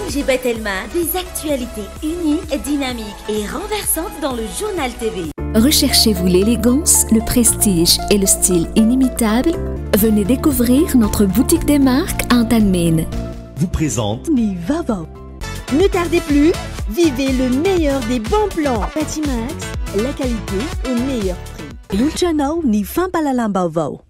ONG Batelma, des actualités uniques, dynamiques et renversantes dans le Journal TV. Recherchez-vous l'élégance, le prestige et le style inimitable Venez découvrir notre boutique des marques Antanmena. Vous présente Ny vaovao. Ne tardez plus, vivez le meilleur des bons plans. Batimax, la qualité au meilleur prix. Manolotra anao ny fampahalalam-baovao.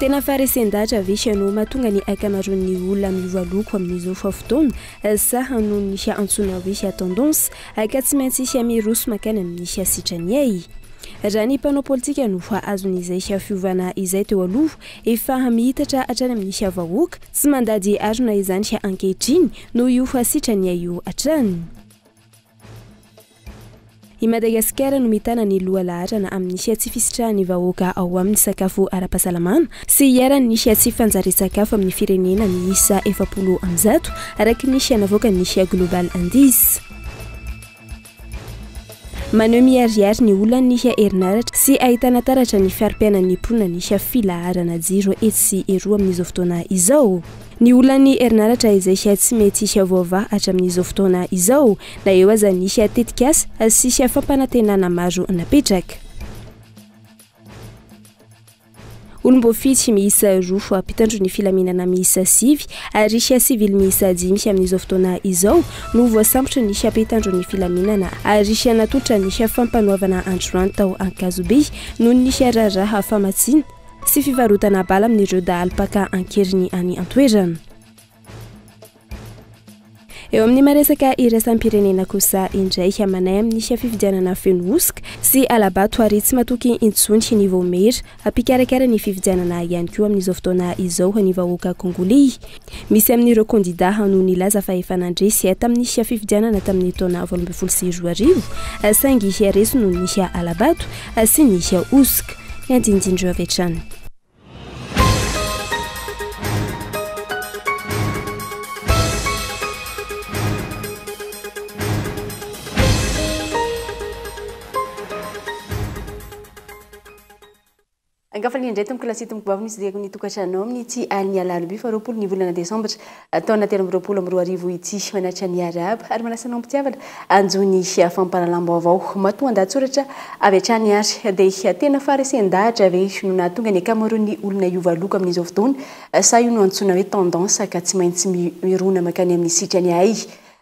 Tena faharesen-dahatra ve no mahatonga ny ankamaroan'ny olona miova loko amin'izao fotoana sa noho ny antsoina hoe tendance ka tsy maintsy miroso mankany amin'ny sitrany ay? Raha ny mpanao politika no azon'izay fiovana izay teo aloha, efa mihitatra hatrany amin'ny vahoaka tsy mandady harona izany ankehitriny noho io sitrany ay io hatrany. I Madagasikara no mitana ny lohalaharana amin'ny tsy fisitrahan'ny vahoaka ao aminy sakafo ara-pahasalamana sy iharan'ny tsy fanjarian-tsakafo amin'ny firenena miisa 140, araka ny navoakan'ny Global Indice. Maneho miharihary ny olan'ny herinaratra sy ahitana taratra ny fari-piainan'ny mponina ny filaharana jiro etsy sy eroa amin'izao fotoana izao. Ny olan'ny herinaratra izay tsy mety voavaha hatramin'izao fotoana izao na eo aza ny tetikasa sy fampanantenana maro napetraka. Olom-boafidy miisa roa, mpitandro ny filaminana miisa sivy ary sivily miisa dimy amin'izao fotoana izao no voasambotry ny mpitandro ny filaminana ary natolotra ny fampanoavana androany tao Ankazobe noho ny raharaha famatsiana sy fivarotana bala amin'ireo dahalo mpaka an-keriny any an-toerana. Eo amin'ny maresaka iraisam-pirenena kosa indray, manahy amin'ny fifidianana feno hosoka sy alabato ary tsy matoky intsony ny vaomiera mpikarakara ny fifidianana ihany koa amin'izao fotoana izao ny vahoaka kongoley. Misy amin'ireo kandida no nilaza fa efa nandresy tamin'ny fifidianana tamin'ny taona 2018 saingy resy noho ny alabato sy ny hosoka. Ny andinindin'ireo avy hatrany. Ankafaliana indray tompoko lahy sy tompoko vavy misy diako ny tokantranao amin'ity alin'ny alarobia faha 20 ny volana desambra taona 2023 ity. Manatitra ny arahaba ary manasa anao am-pitiavana hanjo ny fampahalalam-baovao. Matoa an-dahatsoratra avy hatrany ary dia tena faharesen-dahatra ve no nahatonga ny ankamaroan'ny olona hiova loko amin'izao fotoana sa io no antsoina hoe tendance ka tsy maintsy mirona mankany amin'ny sitrany ahay?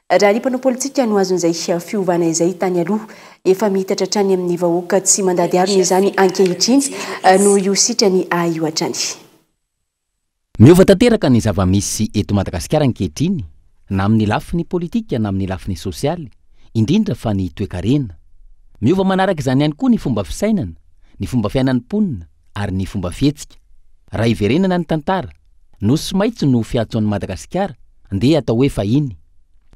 Raha ny mpanao politika no azon'izay fiovana izay tany aloha, efa mihitatra hatrany amin'ny vahoaka tsy mandady harona izany ankehitriny noho io sitrany ahy io hatrany. Miova tanteraka ny zava-misy eto Madagasikara ankehitriny, na amin'ny lafiny politika na amin'ny lafiny sosialy, indrindra fa ny toekarena. Miova manaraka izany ihany koa ny fomba fisainana, ny fomba fiainan'ny mponina ary ny fomba fihetsika. Raha hiverenana ny tantara, Nosy Maitso no fiantso an'i Madagasikara, ndeha atao hoe fahiny.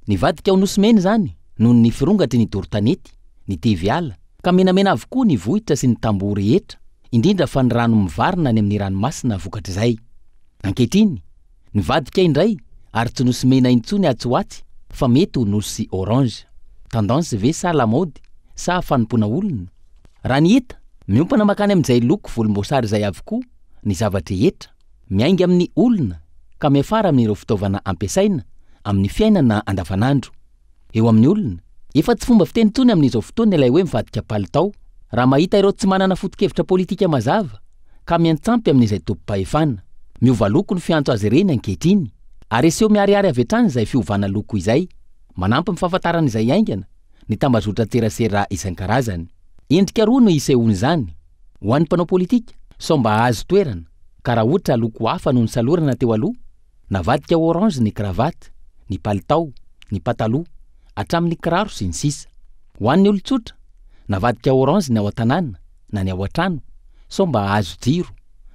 Nivadika ho Nosy Mena izany noho ny firongatry ny doro tanety, ny tevy ala, ka menamena avokoa ny vohitra sy ny tamboho rehetra. indrindra fa ny rano mivarina any amin'ny ranomasina vokatr'izay. Ankehitriny, nivadika indray ary tsy nosy mena intsony atsy ho atsy fa mety ho nosy orange. Tendance ve sa lamaody sa fanompoana olona? Raha ny hita, miompana mankany amin'izay loko volomboasary izay avokoa ny zava-drehetra, miainga amin'ny olona ka miafara amin'ireo fitaovana ampiasaina amin'ny fiainana andavanandro. Eo amin'ny olona. Efa tsy fomba fiteny intsony amin'izao fotoana ilay hoe mivadika palitao, raha mahita ireo tsy manana foto-kevitra politika mazava ka miantsampy amin'izay tompom-pahefana. Miova loko ny fiantso azy ireny ankehitriny, ary aseho miharihary avy hatrany izay fiovana loko izay. Manampy ny fahafantarana izay haingana ny tambazotran-tserasera isan-karazany. Endrika roa no isehoan'izany, ho an'ny mpanao politika, sao mba hahazo toerana, ka raha ohatra loko hafa no nisalorana teo aloha, Navadika orange ny cravate, ny palitao, ny pataloha, hatramin'ny kiraro sy ny sisa. Ho an'ny olon-tsotra, navadika orange ny ao an-tanàna na ny ao an-trano sao mba hahazo jiro,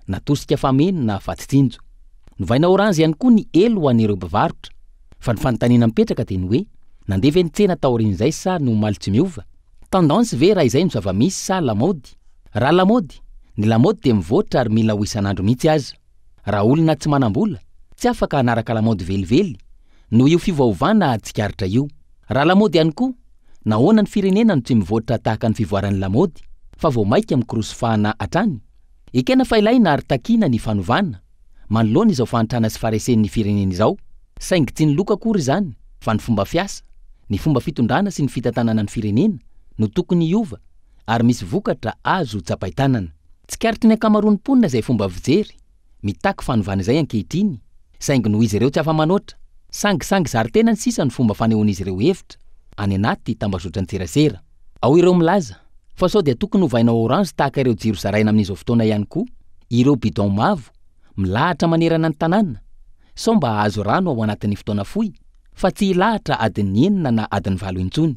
na tosika fameno na vatsi-tsinjo. Novaina orange ihany koa ny elo ho an'ireo mpivarotra. Fa ny fanontaniana mipetraka dia ny hoe, nandeha ve ny tsena taorian'izay sa ny omaly tsy miova? Tendance ve raha izay no zava-misy sa lamaody? Raha lamaody, ny lamaody dia mivoatra ary mila ho isan'andro mihitsy aza. Raha olona tsy manam-bola, tsy afaka hanaraka lamaody velively noho io fiovaovana tsikaritra io. Raha lamaody ihany koa, nahoana ny firenena no tsy mivoatra tahaka ny fivoaran'ny lamaody fa vao mainka mikorosofahana hatrany? Ekena fa ilaina ary takiana ny fanovana manoloana izao fahantrana sy faharesen'ny firenena izao, saingy tsy ny loko akory izany fa ny fomba fiasa, ny fomba fitondrana sy ny fitantanana ny firenena no tokony hiova ary misy vokatra azo tsapain-tanana. Tsikaritry ny ankamaroan'ny mponina izay fomba fijery mitaky fanovana izay ankehitriny, saingy noho izy ireo tsy afa-manoatra, sangisangy zary tenany sisa no fomba fanehoan'izy ireo hevitra any anaty tambazotran-tserasera. Ao ireo milaza fa sao dia tokony hovaina orange tahaka ireo jiro zaraina amin'izao fotoana ihany koa ireo bidon mavo milahatra manerana ny tanàna sao mba hahazo rano ao anatin'ny fotoana fohy fa tsy hilahatra adin'ny enina na adin'ny valo intsony.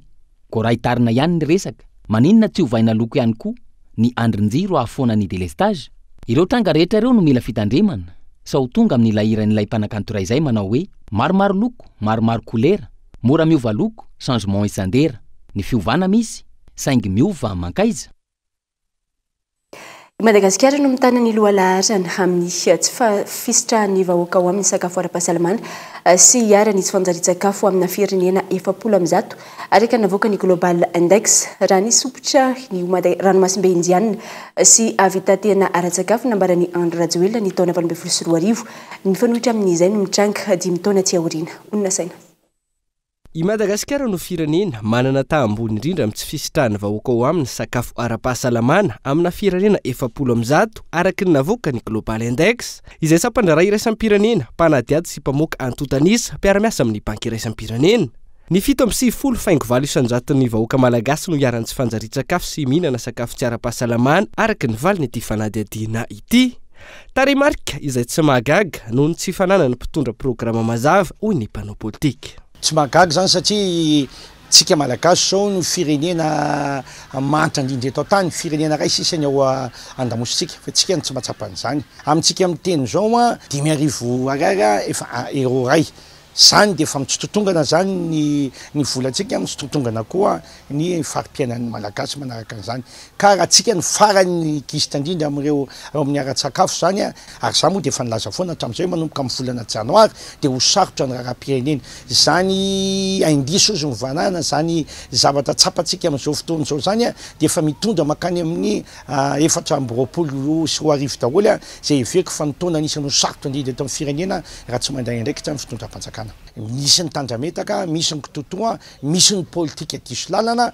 Koa raha hitarina ihany ny resaka, maninona tsy ovaina loko ihany koa ny andrin-jiro hahafoana ny délestage? Ireo tranga rehetra ireo no mila fitandremana sao ho tonga amin'ilay hiran'ilay mpanakanto iray izay manao hoe maromaro loko, maromaro kolera, mora miova loko, changement isan-dera. Ny fiovana misy, saingy miova mankaiza? I Madagasikara no mitana ny lohalaharana amin'ny tsy fisitrahan'ny vahoaka ao aminy sakafo ara-pahasalamana sy iharan'ny tsy fanjarian-tsakafo amina firenena 140, araka ny navoakan'ny Global Index. Raha nisompitra ny ranomasimbe Indiana sy hahavita-tena ara-tsakafo nambaran'i Andry Rajoelina ny taona 2018, ny mifanohitra amin'izay no mitranga dimy taona aty aoriana. Honina saina. I Madagasikara no firenena manana taha ambony indrindra amin'ny tsy fisitrahan'ny vahoaka ao aminy sakafo ara-pahasalamana amina firenena 140, araka ny navoakan'ny Global Index, izay sampan-draharaha iraisam-pirenena mpanadihady sy mpamoaka antontan'isa mpiara-miasa amin'ny Banky iraisam-pirenena. Ny 97 faingo valo isan-jaton'ny vahoaka malagasy no iharan'ny tsy fanjarian-tsakafo sy mihinana sakafo tsy ara-pahasalamana, araka ny valin'ity fanadihadiana ity. Tarehimarika izay tsy mahagaga noho ny tsy fananan'ny mpitondra programa mazava, hoy ny mpanao politika. Tsy mahagaga izany satria tsika malagasy zao no firenena mahantra indrindra eto an-tany, firenena iray sisa ny ao andamositsika fa tsika no tsy mahatsapa an'izany. Amintsika miteny zao a, 5000 ariary efa euro iray, zany de efa mitsitotongana zany ny ny volantsika, mitsitotongana koa ny fari-piainan'ny malagasy manaraka an'izany. Ka raha tsika no farany gisitra indrindra amin'ireo eo amin'ny ara-tsakafo zany a, ary za moa de efa nilaza foana hatramin'izay hoe manomboka amin'ny volana janoary de ho sarotra ny raharaham-pirenena. Zany indice ozy mivanana, zany zavatra tsapantsika amin'izao fotoana izao zany a, de efa mitondra mankany amin'ny 2024 daholo a, izay heveriko fa ny taona anisan'ny ho sarotra indrindra eto amin'ny firenena raha tsy mandray andraikitra ny fitondram-panjakana. Misy ny tandrametaka, misy ny kitoatoa, misy ny politika diso lalana.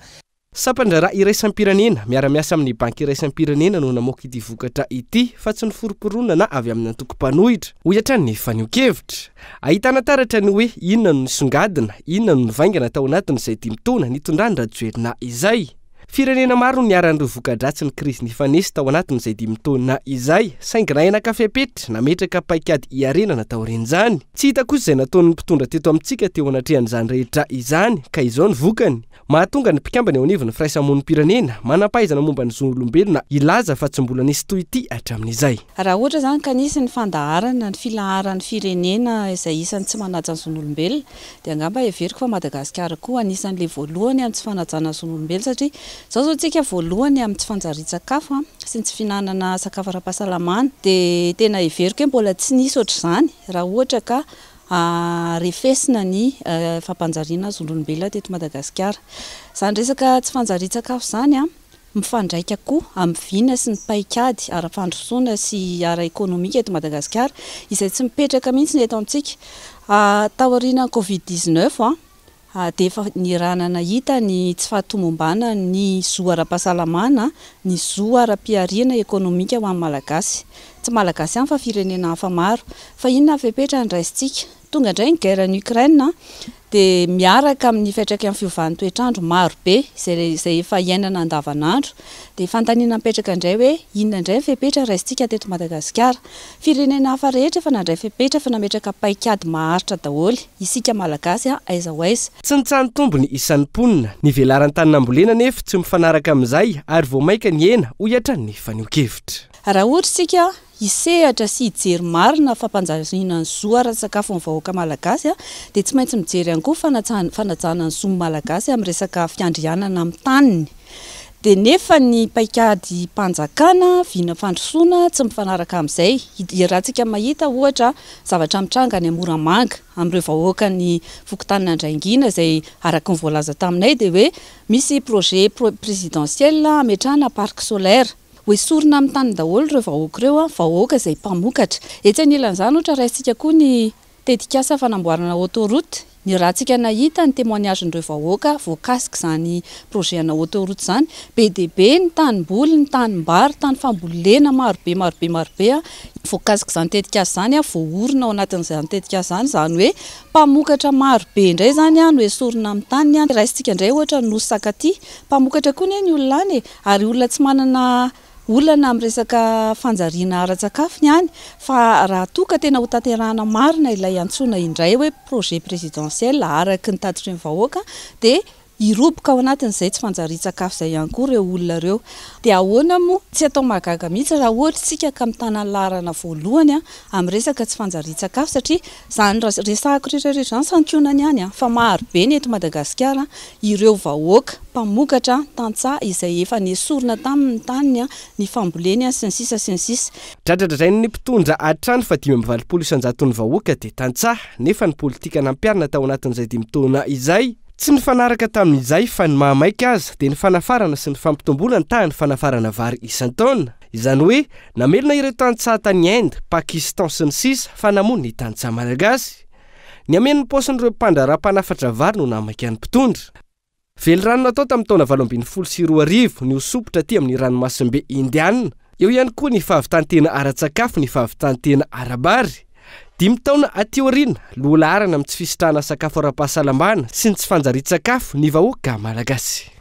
Sampan-draharaha iraisam-pirenena miara-miasa amin'ny Banky iraisam-pirenena no namoaka ity vokatra ity fa tsy ny foromporonana avy amin'ny antoko mpanohitra, hoy hatrany ny fanehoan-kevitra. Ahitana taratra ny hoe inona no nisongadina, inona no nivaingana tao anatin'izay dimy taona nitondran'i Rajoelina izay. Firenena maro no niharan'ireo voka-dratsin'ny krizy nifanesy tao anatin'izay dimy taona izay, saingy nahay naka fepetra, nametraka paikady hiarenana taorian'izany. Tsy hita kosa izay nataon'ny mpitondra teto amintsika teo anatrehan'izany rehetra izany, ka izao ny vokany. Mahatonga ny mpikambana eo anivon'ny firaisamonim-pirenena, manam-pahaizana momba ny zon'olombelona hilaza fa tsy mbola nisy toy ity hatramin'izay. Raha ohatra izany ka nisy ny fandaharana ny filaharan'ny firenena izay isan'ny tsy manaja ny zon'olombelona dia angamba heveriko fa Madagasikara koa anisan'ilay voalohany amin'ny tsy fanajana ny zon'olombelona satria izao izao tsika voalohany amin'ny tsy fanjarian-tsakafo sy ny tsy fihinanana sakafo ara-pahasalamana dia tena heveriko hoe mbola tsy nisy ohatr'izany raha ohatra ka refesina ny fampanjariana zon'olombelona teto Madagasikara. Izany resaka tsy fanjarian-tsakafo izany mifandraika koa amin'ny vina sy ny paikady ara-pandrosoana sy ara-ekonomika eto Madagasikara izay tsy mipetraka mihitsy ny eto amintsika. Taorian'ny Covid 19 dia efa nirahana nahita ny tsy fahatomombanan'ny zo ara-pahasalamana, ny zo ara-pihariana ekonomika ho an'ny Malagasy. Tsy Malagasy ihany fa firenena hafa maro. Fa inona ny fepetra andraisintsika? Tonga indray ny guerre any Ukraine dia miaraka amin'ny fiantraikan'ny fiovan'ny toetr'andro maro be izay izay efa iainana andavanandro dia fanontaniana mipetraka indray hoe inona indray ny fepetra raisintsika teto Madagasikara? Firenena hafa rehetra efa nandray fepetra efa nametraka paikady maharitra daholo, isika Malagasy aiza ho aiza? Tsy nitsaha-nitombo ny isan'ny mponina, ny velaran-tany nambolena anefa tsy mifanaraka amin'izay ary vao mainka nihena, hoy hatrany ny fanehoan-kevitra. Raha ohatra isika hisehatra sy hijery marina fampanjariana ny zo ara-tsakafon'ny vahoaka malagasy dia tsy maintsy mijery ihany koa fanajana ny zon'ny Malagasy amin'ny resaka fiandrianana amin'ny taniny. Dia nefa ny paikady-panjakana, vina fandrosoana, tsy mifanaraka amin'izay. Iarahantsika mahita ohatra zavatra mitranga any Moramanga amin'ireo vahoakan'ny fokontanin'Andraingina izay araka ny voalaza taminay dia hoe misy projet présidentiel hametrahana parc solaire. Ho esorina amin'ny tany daholo ireo vahoaka ireo, vahoaka izay mpamokatra. Etsy anilan'izany ohatra raisintsika koa ny Tetikasa fanamboarana autoroute, niarahantsika nahita ny témoignage-n'ireo vahoaka voakasik'izany projet ana autoroute izany, be dia be ny tanimboly, ny tanimbary, tany fambolena marobe marobe marobe voakasik'izany tetikasa izany, voaorina ao anatin'izany tetikasa izany, izany hoe mpamokatra marobe indray izany no esorina amin'ny taniny, raisintsika indray ohatra ny Nosy Sakatia, mpamokatra koa anie ny olona any e, ary olona tsy manana Olana amin'ny resaka fanjariana ara-tsakafo ny any fa raha toa ka tena hotanterahana marina ilay antsoina indray hoe projet présidentiel araka ny tatitry ny vahoaka dia hiroboka ao anatin'izay tsy fanjarian-tsakafo izay ihany koa ireo olona ireo. Dia ahoana moa? Tsy atao mahagaga mihitsy raha ohatra isika ka mitana ny laharana voalohany amin'ny resaka tsy fanjarian-tsakafo satria izany resahako rehetra rehetra izany santionany ihany fa maro be ny eto Madagasikara ireo vahoaka mpamokatra, tantsaha izay efa nesorina taminy ny taniny, ny famboleny sy ny sisa sy ny sisa. Dradradrain'ny mpitondra hatrany fa 85 isan-jaton'ny vahoaka dia tantsaha, nefa ny politika nampiharina tao anatin'izay dimy taona izay, tsy nifanaraka tamin'izay fa ny mahamaika aza dia ny fanafarana sy ny fampitomboana ny tahan'ny fanafarana vary isan-taona. Izany hoe namelona ireo tantsaha tany Inde, Pakistan sy ny sisa fa namono ny tantsaha malagasy. Ny hameno ny paosin'ireo mpandraharaha mpanafatra vary no nahamaika ny mpitondra. Velirano natao tamin'ny taona 2018 ny ho sompitra aty amin'ny ranomasimbe Indiana. Eo ihany koa ny fahavitan-tena ara-tsakafo, ny fahavitan-tena ara-bary. Dimy taona aty aoriana, lohalaharana amin'ny tsy fisitrahana sakafo ara-pahasalamana sy ny tsy fanjarian-tsakafo ny vahoaka malagasy.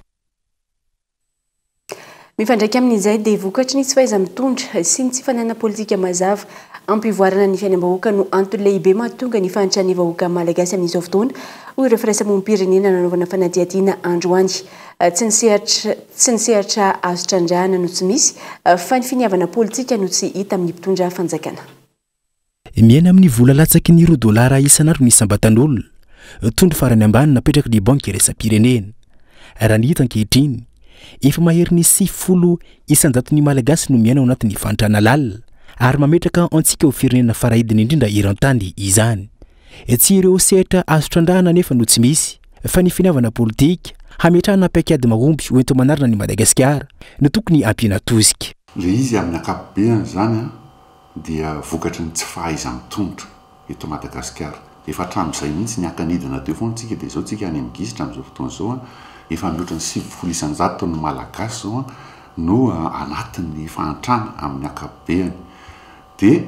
Mifandraika amin'izay dia vokatry ny tsy fahaiza-mitondra sy ny tsy fananana politika mazava hampivoarana ny fiainam-bahoaka no antony lehibe mahatonga ny fahantran'ny vahoaka malagasy amin'izao fotoana, hoy ireo firaisamonim-pirenena nanaovana fanadihadiana androany. Tsy ny sehatra tsy ny sehatra azo trandrahana no tsy misy fa ny finiavana politika no tsy hita amin'ny mpitondra fanjakana. Miaina amin'ny vola latsaky ny roa dolara isan'andro ny isam-batan'olona, tondro farany ambany napetraky ny Banky iraisam-pirenena. Raha ny hita ankehitriny, efa maherin'ny 90 isan-jaton'ny Malagasy no miaina ao anatin'ny fahantrana lalina, ary mametraka antsika ho firenena faraidiny indrindra eran-tany izany. Tsy ireo sehatra azo trandrahana anefa no tsy misy, fa ny finiavana politika hametrahana paikady mahomby hoenti-manarina an'i Madagasikara no tokony hampiana tosika. Ilay izy amin'ny ankapobeany izany an! dia vokatry ny tsy fahaiza-mitondra eto Madagasikara. Efa hatramin'izay mihitsy niaka-nidina teo foana tsika dia izao tsika any amin'ny gisitra amin'izao fotoana izao an, efa mihoatra ny 90% ny Malagasy izao an no anatin'ny fahantrana amin'ny ankapobeany. Dia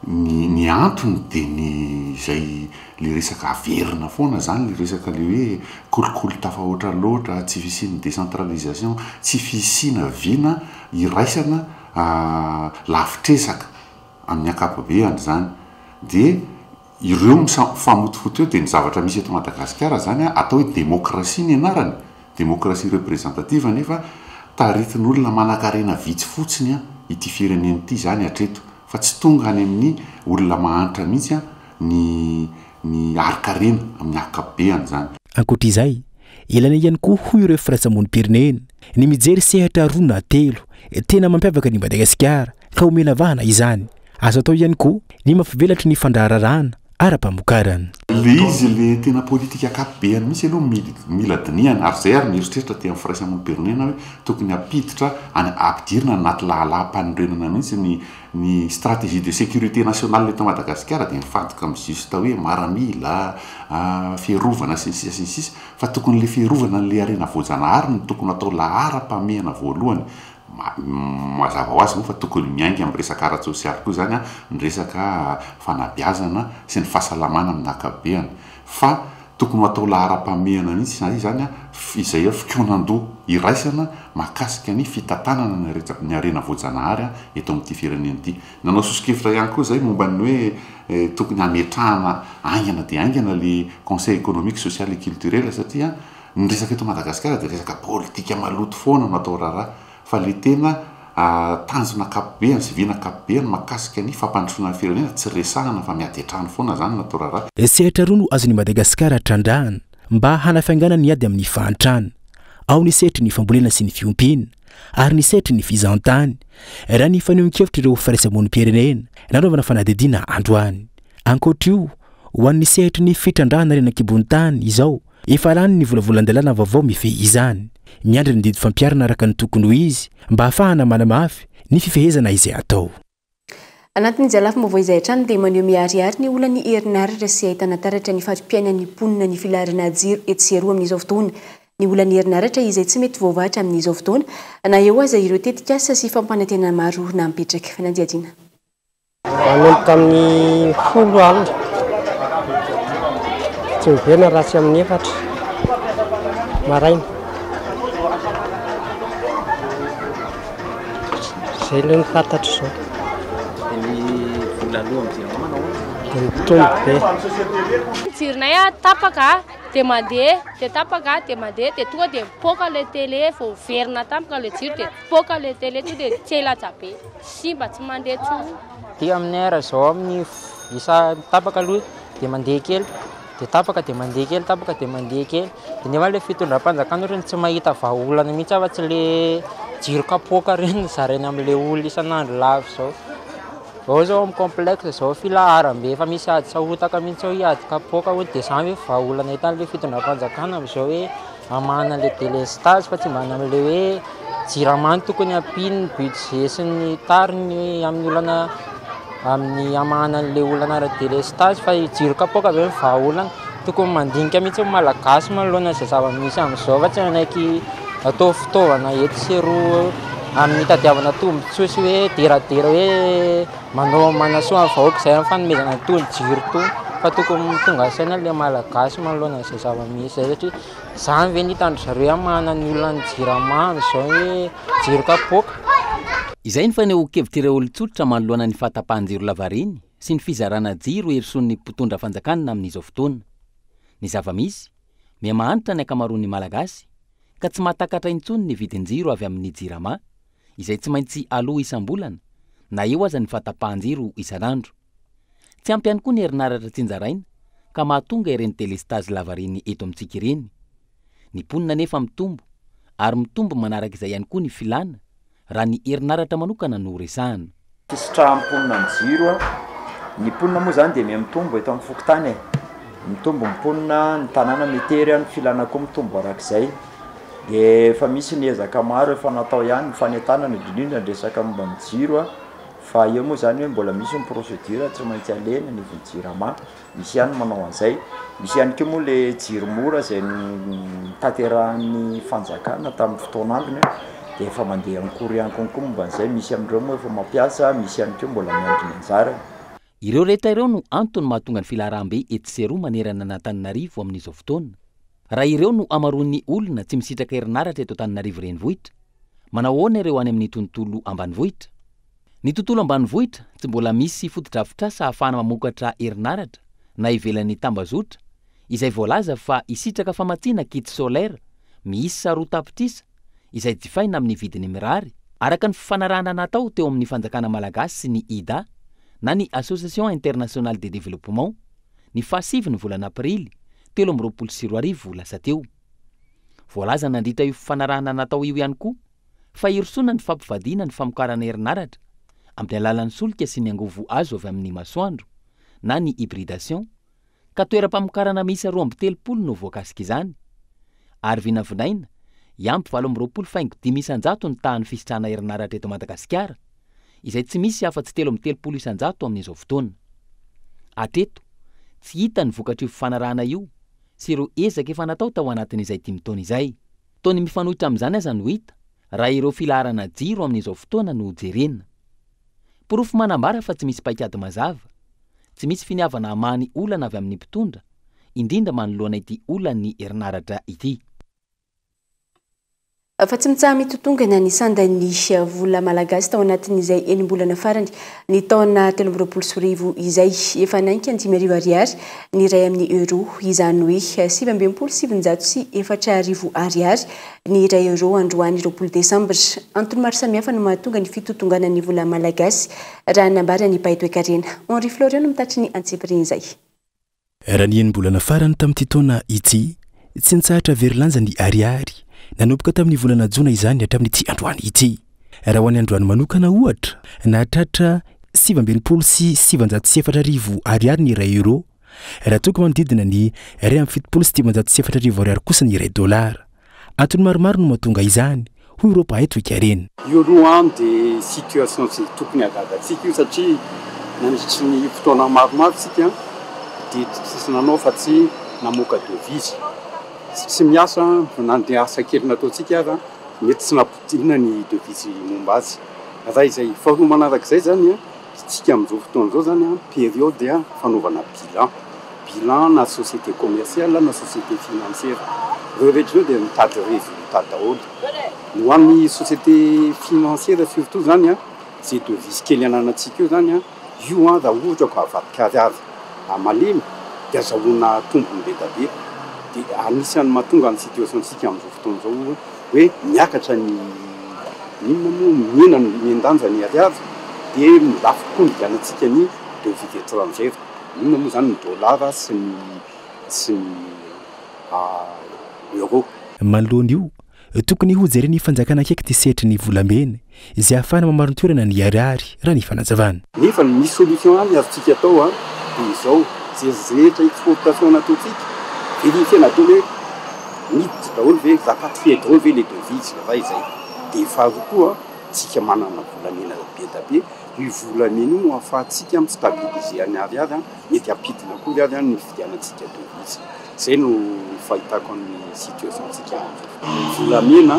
ny ny antony dia ny izay le resaka averina foana izany le resaka le hoe kolikoly tafahoatra loatra, tsy fisian'ny décentralisation, tsy fisiana vina iraisana lavitr'ezaka amin'ny ankapobeany izany dia ireo mifamotofoto eo dia ny zavatra misy eto Madagasikara izany atao hoe demokrasia ny anarany, demokrasia représentative nefa taritin'olona manankarena vitsy fotsiny ity firenena ity izany hatreto fa tsy tonga any amin'ny olona mahantra mihitsy ny ny harin-karena amin'ny ankapobeany izany. Ankoatra izay, ilaina ihany koa hoy ireo firaisamonim-pirenena ny mijery sehatra roa na telo tena mampiavaka an'i Madagasikara ka omena vahana izany. Azo atao ihany koa ny mampivelatra ny fandraharahana ara-pamokarana. Le izy le tena politika ankapobeany mihitsy aloha mila dinihana ary zay ary mieritreritra aty amin'ny firaisamonim-pirenena hoe tokony hampiditra any ampidirina anaty lahalam-panorenana mihitsy ny ny stratégie de sécurité nationale eto Madagasikara dia mifantoka amin'ny juste hoe maramila, fiarovana sy ny sisa sy ny sisa fa tokony le fiarovana an'le harena voajanahary no tokony atao laharam-pahamehana voalohany. Mazava ho azy moa fa tokony miainga amin'ny resaka ara-tsosialy koa izany ny resaka fanabeazana sy ny fahasalamana amin'ny ankapobeany fa tokony ho atao laharam-pahamehana mihitsy izany izay fikaonandoha iraisana mahakasika ny fitantanana ny harena voajanahary eto amin'ity firenena ity. Nanao soso-kevitra ihany koa izay momba ny hoe tokony hametrahana haingana dia haingana ilay Conseil économique, social et culturel satria ny resaka eto Madagasikara dia resaka politika maloto foana no atao raharaha fa ilay tena tanjona ankapobeany sy vina ankapobeany mahakasika ny fampandrosoana ny firenena tsy resahana fa miady an-trano foana izany no atao raharaha. Sehatra roa no azon'i Madagasikara trandrahana mba hanafaingana ny ady amin'ny fahantrana. Ao ny sehatry ny fambolena sy ny fiompiana. ary ny sehatry ny fizahantany, raha ny fanehoan-kevitr'ireo firaisamonim-pirenena nanaovana fanadihadiana androany. Ankoatra io, ho an'ny sehatry ny fitrandrahana harena an-kibon'ny tany izao, efa lany ny volavolan-dalàna vaovao mifehy izany. Miandry ny didy fampiharana araka ny tokony ho izy mba hahafahana manamafy ny fifehezana izay atao. Anatin'izay lafim-baovao izay hatrany dia maneho miharihary ny olan'ny herinaratra sy ahitana taratra ny fari-piainan'ny mponina ny filaharana jiro etsy sy eroa amin'izao fotoana. Ny olan'ny herinaratra izay tsy mety voavahatra amin'izao fotoana na eo aza ireo tetikasa sy fampanantenana maro nampetraka. Fanadihadiana. Manomboka amin'ny folo alina, tsy miverina raha tsy amin'ny efatra maraina. Izay aloha no fantatro izao. Dia ny vola aloa amin'ny jirama manao ahoana? Dia mitombo be. Ny jironay tapaka dia mandeha, dia tapaka dia mandeha, dia tonga dia mipoaka ilay télé, vao miverina tampoka ilay jiro dia mipoaka ilay télé, tonga dia tselatra be, simba tsy mandeha intsony. Aty aminay raha izao amin'ny isa tapaka aloha dia mandeha kely. Dia tapaka dia mandeha kely, tapaka dia mandeha kely. Dia nefa ilay fitondram-panjakana ohatran'ny tsy mahita vahaolana mihitsy afa-tsy ilay jiro kapoaka ireny no zaraina amin'ilay olona isan'andro lava izao. Ao izao amin'ny complexe izao filaharam-be efa misy ady sahotaka mihitsy ao hiady kapoaka hono dia izany ve vahaolana hitan'ilay fitondram-panjakana amin'izao hoe hamahana an'ilay délestage fa tsy mba any amin'ilay hoe Jirama no tokony hampiany ny budget sy ny tariny amin'ny olana amin'ny hamahana an'ilay olana ara-délestage fa io jiro kapoaka ve no vahaolana? Tokony mandinika mihitsy ny Malagasy manoloana izay zava-misy amin'izao fa tsy hanaiky atao fitaovana etsy sy eroa amin'ny hitadiavana tombontsoa sy hoe deradera hoe manao manasoa ny vahoaka izay amin'ny fanomezana an'itony jiro itony fa tokony tonga saina ilay Malagasy manoloana an'izay zava-misy izay satria Izany ve no hitan-dry zareo hamahana ny olan'ny jirama amin'izao hoe jiro kapoaka? Izay ny fanehoan-kevitr'ireo olon-tsotra manoloana ny fahatapahan-jiro lavareny sy ny fizarana jiro hirosoan'ny mpitondra fanjakana amin'izao fotoana. Ny zava-misy, miha-mahantra ny ankamaroan'ny Malagasy ka tsy mahatakatra intsony ny vidin-jiro avy amin'ny Jirama, izay tsy maintsy aloa isam-bolana na eo aza ny fahatapahan-jiro isan'andro. Tsy ampy ihany koa ny herinaratra tsinjaraina ka mahatonga ireny delestazy lavareny eto amintsika ireny. Ny mponina anefa mitombo ary mitombo manaraka izay ihany koa ny filàna raha ny herinaratra manokana no resahana. Fisitrahan'ny mponina ny jiro, ny mponina moa izany dia miha-mitombo eto amin'ny fokontany e, mitombo ny mponina, ny tanàna mitery, ny filàna koa mitombo arak'izay. Dia efa misy ny ezaka maro efa natao ihany, ny fanentanana indrindra indrindra ny resaka momba ny jiro. Fa eo moa zany hoe mbola misy ny procédure tsy maintsy alehana anivon'ny jirama, misy ihany ny manao an'izay, misy ihany koa moa le jiro mora zay notanterahan'ny fanjakana tamin'ny fotoan'androny de efa mandeha en cours ihany konko momba an'izay, misy amin'ireo moa efa mampiasa, misy ihany koa mbola miandry ny anjarany. Ireo rehetra ireo no antony mahatonga ny filaharam-be etsy sy eroa manerana an'Antananarivo amin'izao fotoana. Raha ireo no hamaroan'ny olona tsy misitraka herinaratra eto Antananarivo renivohitra, manao ahoana ireo any amin'ny tontolo ambanivohitra? Ny tontolo ambanivohitra tsy mbola misy fotodrafitrasa ahafahana mamokatra herinaratra na ivelan'ny tambazotra izay voalaza fa hisitraka famatsiana kit solaire miisa 2 tapitrisa izay jifaina amin'ny vidiny mirary araka ny fifanarahana natao teo amin'ny fanjakana malagasy sy ny IDA na ny Association Internationale de Développement ny fahasivy ny volana aprily 2023 lasa teo. Voalaza nandritra io fifanarahana natao io ihany koa fa hirosoana ny fampivadiana ny famokarana herinaratra amin'ny alalan'ny solika sy ny angovo azo avy amin'ny masoandro na ny hybridation ka toeram-pamokarana miisa 32 no voakasik'izany ary vinavinaina hiampy 28.5% ny tahan'ny fisitrahana herinaratra eto Madagasikara izay tsy misy afa-tsy 33% amin'izao fotoana. Hatreto, tsy hita ny vokatr'io fifanarahana io sy ireo ezaka efa natao tao anatin'izay dimy taona izay. Toa ny mifanohitra amin'izany aza no hita raha ireo filaharana jiro amin'izao fotoana no jerena. Porofo manambara fa tsy misy paikady mazava, tsy misy finiavana hamaha ny olana avy amin'ny mpitondra, indrindra manoloana ity olan'ny herinaratra ity. Fa tsy mitsaha-mitotongana ny sandan'ny vola malagasy tao anatin'izay enim-bolana farany ny taona 2023 izay. Efa nainka ny 5000 ariary ny iray amin'ny euro, izany hoe 39 69 ariary ny iray euro androany 20 desambra. Antony maro samihafa no mahatonga ny fitotonganan'ny vola malagasy raha nambaran'ny mpahay toekarena. Henri Florian no mitatry ny antsipirian'izay. Raha ny enim-bolana farany tamin'ity taona ity, tsy nitsahatra very lanja ny ariary. Nanomboka tamin'ny volana jona izany hatramin'ity androany ity. Raha ho an'ny androany manokana ohatra, nahatratra 39 69 ariary ny iray euro, raha toa ka manodidina ny 41 71 ariary kosa ny iray dolara. Antony maromaro no mahatonga izany, hoy ireo mpahay toekarena. Io aloha an dia situation tsy tokony hahagaga antsika io satria nandritry ny fotoana maromaro isika dia tsisy nanao fa tsy namoaka devise, tsy miasa na dia asa kely nataontsika aza mety tsy nampidina ny devise momba azy. Raha izay faharoa manarak'izay izany an, isika amin'izao fotoana izao izany an période fanaovana bilan, bilan na société commerciale na société financière, ireo rehetra ireo dia mitady résultat daholo. Ny ho an'ny société financière surtout izany an, izay devise kely ananantsika io izany an, io an raha ohatra ka avadika ariary malemy dia azahoana tombony be da be, dia anisan'ny mahatonga ny situation-tsika amin'izao fotoana izao hoe miakatra ny inona moa, mihena ny mihen-danja ny ariary dia lafo kokoa ny vidianantsika ny devise étrangère, inona moa izany ny dollar sy ny sy ny euro. Manoloana io, tokony hojeren'ny fanjakana akaiky ity sehatry ny volamena izay ahafahana mamarin-toerana ny ariary, raha ny fanazavana. Nefa ny misy solution ihany azontsika atao an, dia izao, izay rehetra exportation nataontsika, verifier-na daholo hoe miditra daholo ve, rapatrier daholo ve le devise, iray izay. Dia faharoa koa, tsika manana volamena be dia be, io volamena io no ahafahantsika mi-stabiliser ny ariary an, mety hampidina akory ary an ny fividianantsika devise. Izay no fahitako ny situation-tsika amin'izao. Volamena,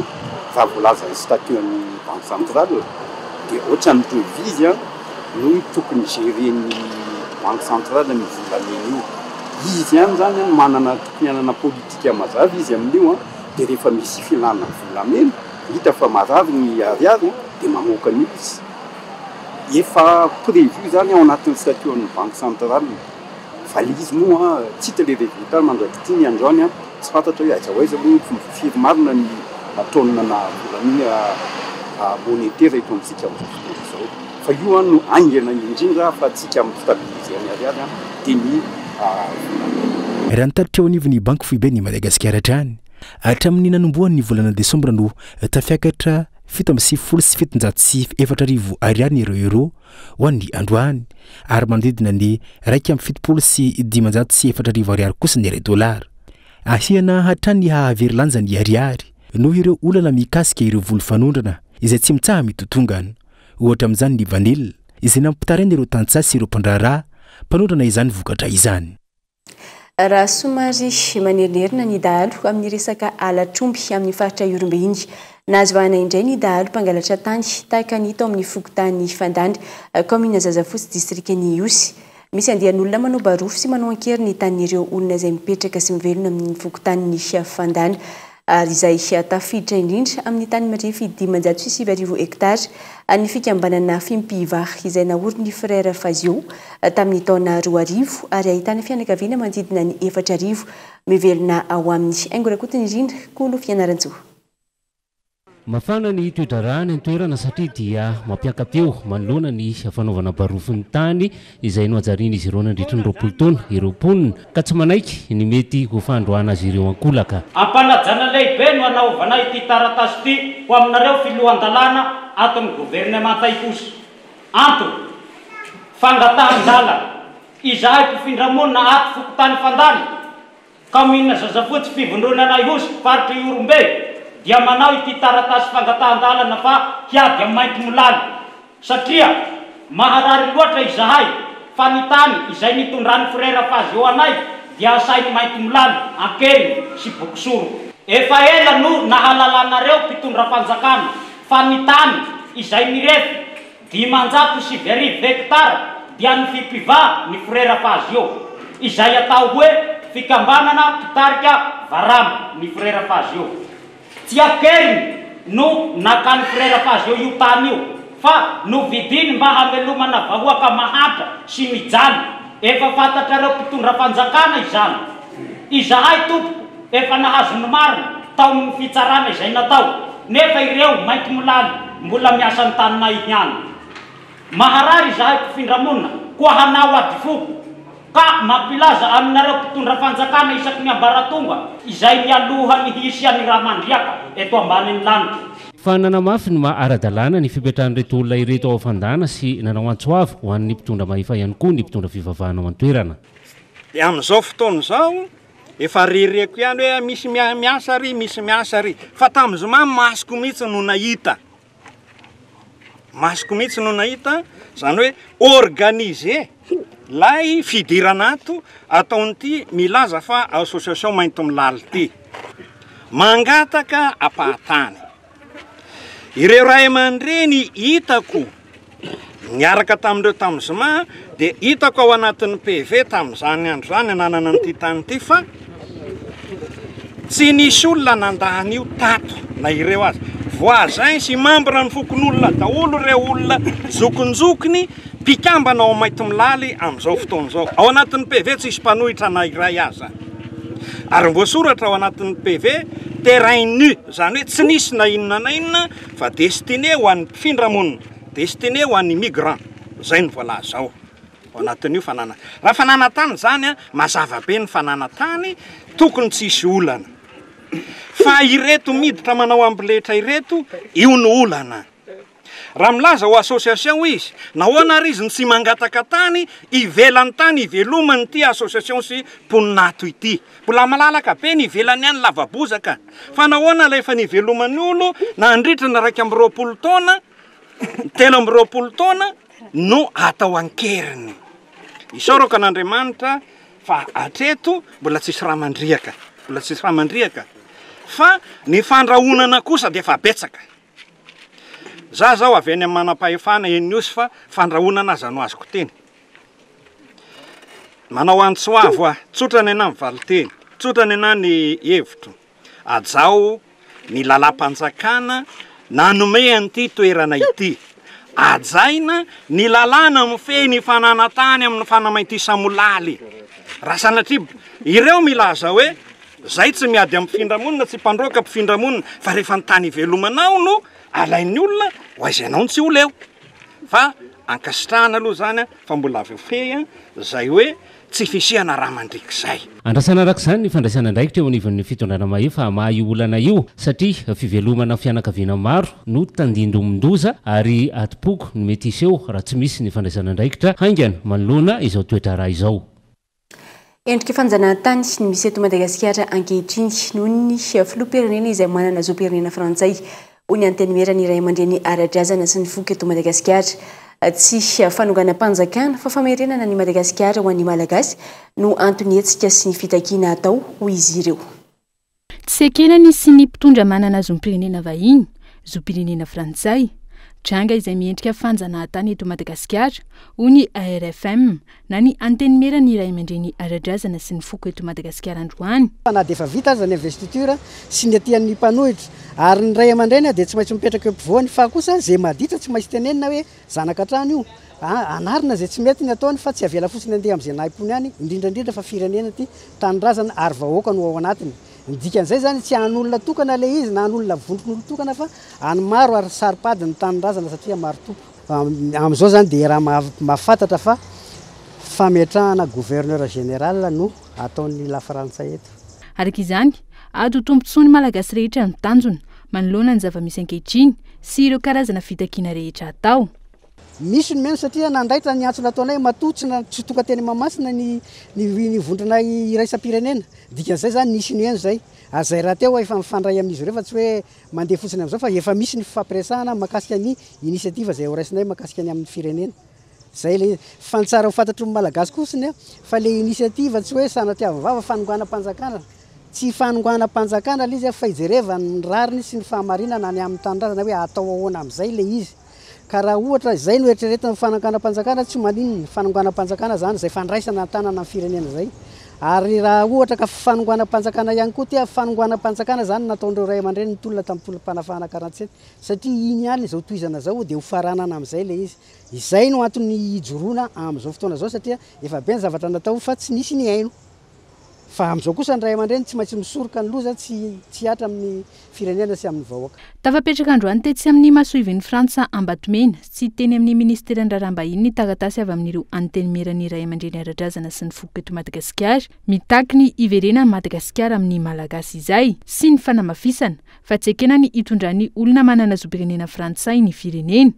raha voalazan'ny statut an'ny banque centrale dia ohatran'ny devise no tokony gérer-n'ny banque centrale ny volamena io. Izy ihany izany no manana, tokony hanana politique mazava izy amin'io dia rehefa misy filana volamena, hita fa marary ny ariary dia mamoaka an'io izy. Efa prévu izany ao anatin'ny statut an'ny banque centrale. Fa le izy moa tsy hita le résultat mandrak'ity ny androany an, tsy fantatra hoe aiza ho aiza moa firy marina ny taonina volamena monétaire eto amintsika amin'izao fotoana izao. Fa io an no haingana indrindra ahafahantsika mi-stabiliser ny ariary an dia ny volamena. Raha ny tatitra eo anivon'ny Banky Foiben'i Madagasikara hatrany, hatramin'ny nanombohan'ny volana desambra no tafiakatra 47 97 ariary ny ireo euro ho an'ny androany ary manodidina ny 571 ariary kosa ny iray dolara. Ahiana hatrany ny hahavery lanja ny ariary noho ireo olana mikasika ireo voly fanondrana izay tsy mitsaha mitotongana. Ohatra amin'izany ny vanila izay nampitaraina ireo tantsaha sy ireo mpandraharaha mpanondrana izany vokatra izany. Raha somary manerinerina ny dahalo amin'ny resaka halatr'omby amin'ny faritra Ihorombe iny. Nahazo vahana indray ny dahalo mpangalatra tany tahaka ny tao amin'ny fokontany Fandany, kaominina Zazafotsy, distrikan'i Ihosy. Misy andian'olona manao barofo sy manao an-kery ny tanin'ireo olona izay mipetraka sy mivelona amin'ny fokontanin'i Fandany ary izay tafiditra indrindra amin'ny tany mirefy 95 hektara an'ny fikambanana Fimpiva izay naorin'ny Frère Fazio tamin'ny taona 2000 ary ahitana fianakaviana manodidina ny 4000 mivelona ao aminy. Haingo Rakotonirina, Kolo Fianarantsoa. Mafana ny toe-draharaha any an-toerana satria dia mampiaka-peo manoloana ny fanaovana barofon'ny tany izay nohajarian'izy ireo nandritry ny 20 taona ireo mponina ka tsy manaiky ny mety ho fandroahana azy ireo ankolaka. Ampanajana lehibe no anaovana ity taratasy ity ho aminareo filohan-dalàna ato amin'ny governemanta Ihosy. Antony, fangatahan-dalana. Izahay mpifindramonina ato fokontany Fandany, Kaominina Zazafotsy, Fivondronana Ihosy, Faritra Ihorombe, dia manao ity taratasy fangatahan-dalana fa hiady amin'ny maintimolaly, satria maharary loatra izahay fa ny tany izay nitondran'ny Frera Fazio anay dia asain'ny maintimolaly an-keriny sy bokosoroka. Efa ela no nahalalanareo mpitondra fanjakana fa ny tany izay mirefy 90 500 hektara dia ny Fipiva ny Frera Fazio, izay atao hoe fikambanana mpitarika Varama ny Frera Fazio. Tsy an-keriny no nakan'ny Frera Fazio io tany io fa novidiny mba hamelomana vahoaka mahantra sy mijaly. Efa fantatrareo mpitondra fanjakana izany. Izahay tompoko efa nahazo ny marina tao amin'ny fitsarana izay natao, nefa ireo maintimolaly mbola miasa ny taninay ihany. Maharary izahay mpifindramonina, koa hanao ady foko. Ka mampilaza aminareo mpitondra fanjakana isaky ny ambaratonga izay mialoha ny hisian'ny rà mandriaka eto ambanin'ny lanitra. Fa nanamafy ny maha ara-dalàna ny fipetrahan'ireto olona ireto ao Fandana sy nanao antso avo ho an'ny mpitondra mahefa ihany koa ny mpitondra fivavahana ao an-toerana. Dia amin'izao fotoana izao, efa rereko ihany hoe misy miasa ary, misy miasa ary. Fa tamin'ny zoma masoko mihitsy no nahita. Masoko mihitsy no nahita, izany hoe organisé ilay fidirana ato ataon'ity milaza fa association Maintomilaly ity. Mangataka ampahatany. Ireo ray aman-dreny hitako niaraka tamin'ireo tamin'ny zoma dia hitako ao anatin'ny PV tamin'izany andro izany nanana an'ity tany ity fa Tsy nisy olona nandà an'io tato na ireo aza. Voisin sy membre ny fokonolona daholo ireo olona zokinjokiny mpikambana ao Maintomilaly amin'izao fotoana izao. Ao anatin'ny PV tsisy mpanohitra na iray aza. Ary voasoratra ao anatin'ny PV terrain nu, izany hoe tsy nisy na inona na inona fa destiné ho an'ny mpifindra monina, destiné ho an'ny migrant. Izay no voalaza ao. Ao anatin'io fanana. Raha fananan-tany izany an, mazava be ny fananan-tany, tokony tsy hisy olana. Fa ireto miditra manao amboletra ireto, io no olana. Raha milaza ho association izy, nahoana ary izy no tsy mangataka tany ivelan'ny tany iveloman'ity association sy mponina ato ity? Mbola malalaka be ny ivelany any lava-bozaka. Fa nahoana ilay efa niveloman'ny olo nandritra ny 21 taona, 23 taona, no atao an-keriny. Isaorako an'Andriamanitra fa hatreto mbola tsisy rà mandriaka, mbola tsisy rà mandriaka fa ny fandrahonana kosa dia efa betsaka. Za zao avy any amin'ny manam-pahefana eny Ihosy fa fandrahonana aza no azoko teny. Manao antso avo aho, tsotra ny anah ny valinteny, tsotra ny anah ny hevitro. Hajao ny lalàm-panjakana nanome an'ity toerana ity. Hajaina ny lalàna mifehy ny fananan-tany amin'ny fanamaintisamolaly. Raha sanatria ireo milaza hoe zay tsy miady amin'ny mpifindra-monina, tsy mpandroaka mpifindra-monina, fa rehefa ny tany ivelomanao no alain'ny olona, ho aiza ianao no tsy ho leo. Fa ankasitrahana aloha izany fa mbola voafehy izay hoe Tsy fisiana rà mandriaka izay. Andrasana araka izany ny fandraisana andraikitra eo anivon'ny fitondrana mahefa hamaha io olana io satria fivelomana fianakaviana maro no tandindomin-doza ary adim-poko no mety hiseho raha tsy misy ny fandraisana andraikitra haingana manoloana izao toe-draharaha izao. Endrika fanjanahantany ny misy eto Madagasikara ankehitriny noho ny filoham-pirenena izay manana zom-pirenena frantsay hoy ny Antenimieran'ny Ray aman-dreny ara-drazana sy ny foko eto Madagasikara. Tsy fanonganam-panjakana fa famerenana an'i Madagasikara ho an'ny Malagasy no anton'ny hetsika sy ny fitakiana atao, hoy izy ireo. Tsy ekena ny hisian'ny mpitondra manana zom-pirenena vahiny, zom-pirenena frantsay. Tranga izay miendrika fanjanahantany eto Madagasikara, hoy ny ARFM, na ny Antenimieran'ny Ray aman-dreny ara-drazana sy ny foko eto Madagasikara androany. Fa na dia efa vita aza ny investiture sy ny aty amin'ny mpanohitra ary ny ray aman-dreny dia tsy maintsy mipetraka eo ampovoany fa kosa izay maditra tsy maintsy tenenina hoe zanaka hatrany io a, anarina izay tsy mety ny ataony fa tsy avela fotsiny handeha amin'izay nahim-pony any, indrindra indrindra fa firenena ity, tanindrazana ary vahoaka no ao anatiny. Ny dikan'izay izany tsy an'olona tokana ilay izy na an'olona vondron'olon-tokana fa an'ny maro ary saro-pady ny tanindrazana satria maro tompo. Amin'izao izany dia raha mahafantatra fa fametrahana gouverneur général no ataon'ny lafrantsay eto. Araka izany, ady ho tombontsoan'ny Malagasy rehetra no tanjona, manoloana ny zava-misy ankehitriny sy ireo karazana fitakiana rehetra atao. Misy ny mihaino satria nandaitra ny antso nataonay matoa tsy tsy tonga teny Mahamasina ny ny vondrona iraisam-pirenena. Dikan'izay izany nisy nihaino izay. Ary izay rahateo efa mifandray amin'izy ireo fa tsy hoe mandeha fotsiny amin'izao fa efa misy ny fifampiresahana mahakasika ny initiative izay horaisinay mahakasika ny amin'ny firenena. Izay ilay izy. Fa ny tsara ho fantatry ny Malagasy kosa fa ilay initiative tsy hoe sanatriavin'ny vava fanonganam-panjakana. Tsy fanonganam-panjakana ilay izy fa ijerevana ny rariny sy ny fahamarinana any amin'ny tanindrazana hoe atao ahoana amin'izay ilay izy. Ka raha ohatra izay no eritreretina ho fanonganam-panjakana tsy maninona, fanonganam-panjakana izany izay fandraisana an-tanana ny firenena izay. Ary raha ohatra ka fanonganam-panjakana ihany koa tia fanonganam-panjakana izany nataon'ireo ray aman-dreny nitolona tamin'ny tolom-panafahana 47 satria iny ihany izao tohizana izao dia ho faranana amin'izay ilay izy. Izay no antony hijoroana amin'izao fotoana izao satria efa be ny zavatra natao fa tsy nisy nihaino. Fa amin'izao kosa ny ray aman-dreny tsy maintsy misoroka ny loza tsy tsy hihatra amin'ny firenena sy amin'ny vahoaka. Tafapetraka androany tetsy amin'ny masoivohon'i Frantsa Ambatomena sy teny amin'ny minisiteran'ny Raharaham-bahiny ny taratasy avy amin'ireo Antenimieran'ny ray aman-dreny ara-drazana sy ny foko eto Madagasikara mitaky ny hiverenan'i Madagasikara amin'ny Malagasy izay sy ny fanamafisana fa tsy ekena ny hitondran'ny olona manana zom-pirenena frantsay ny firenena.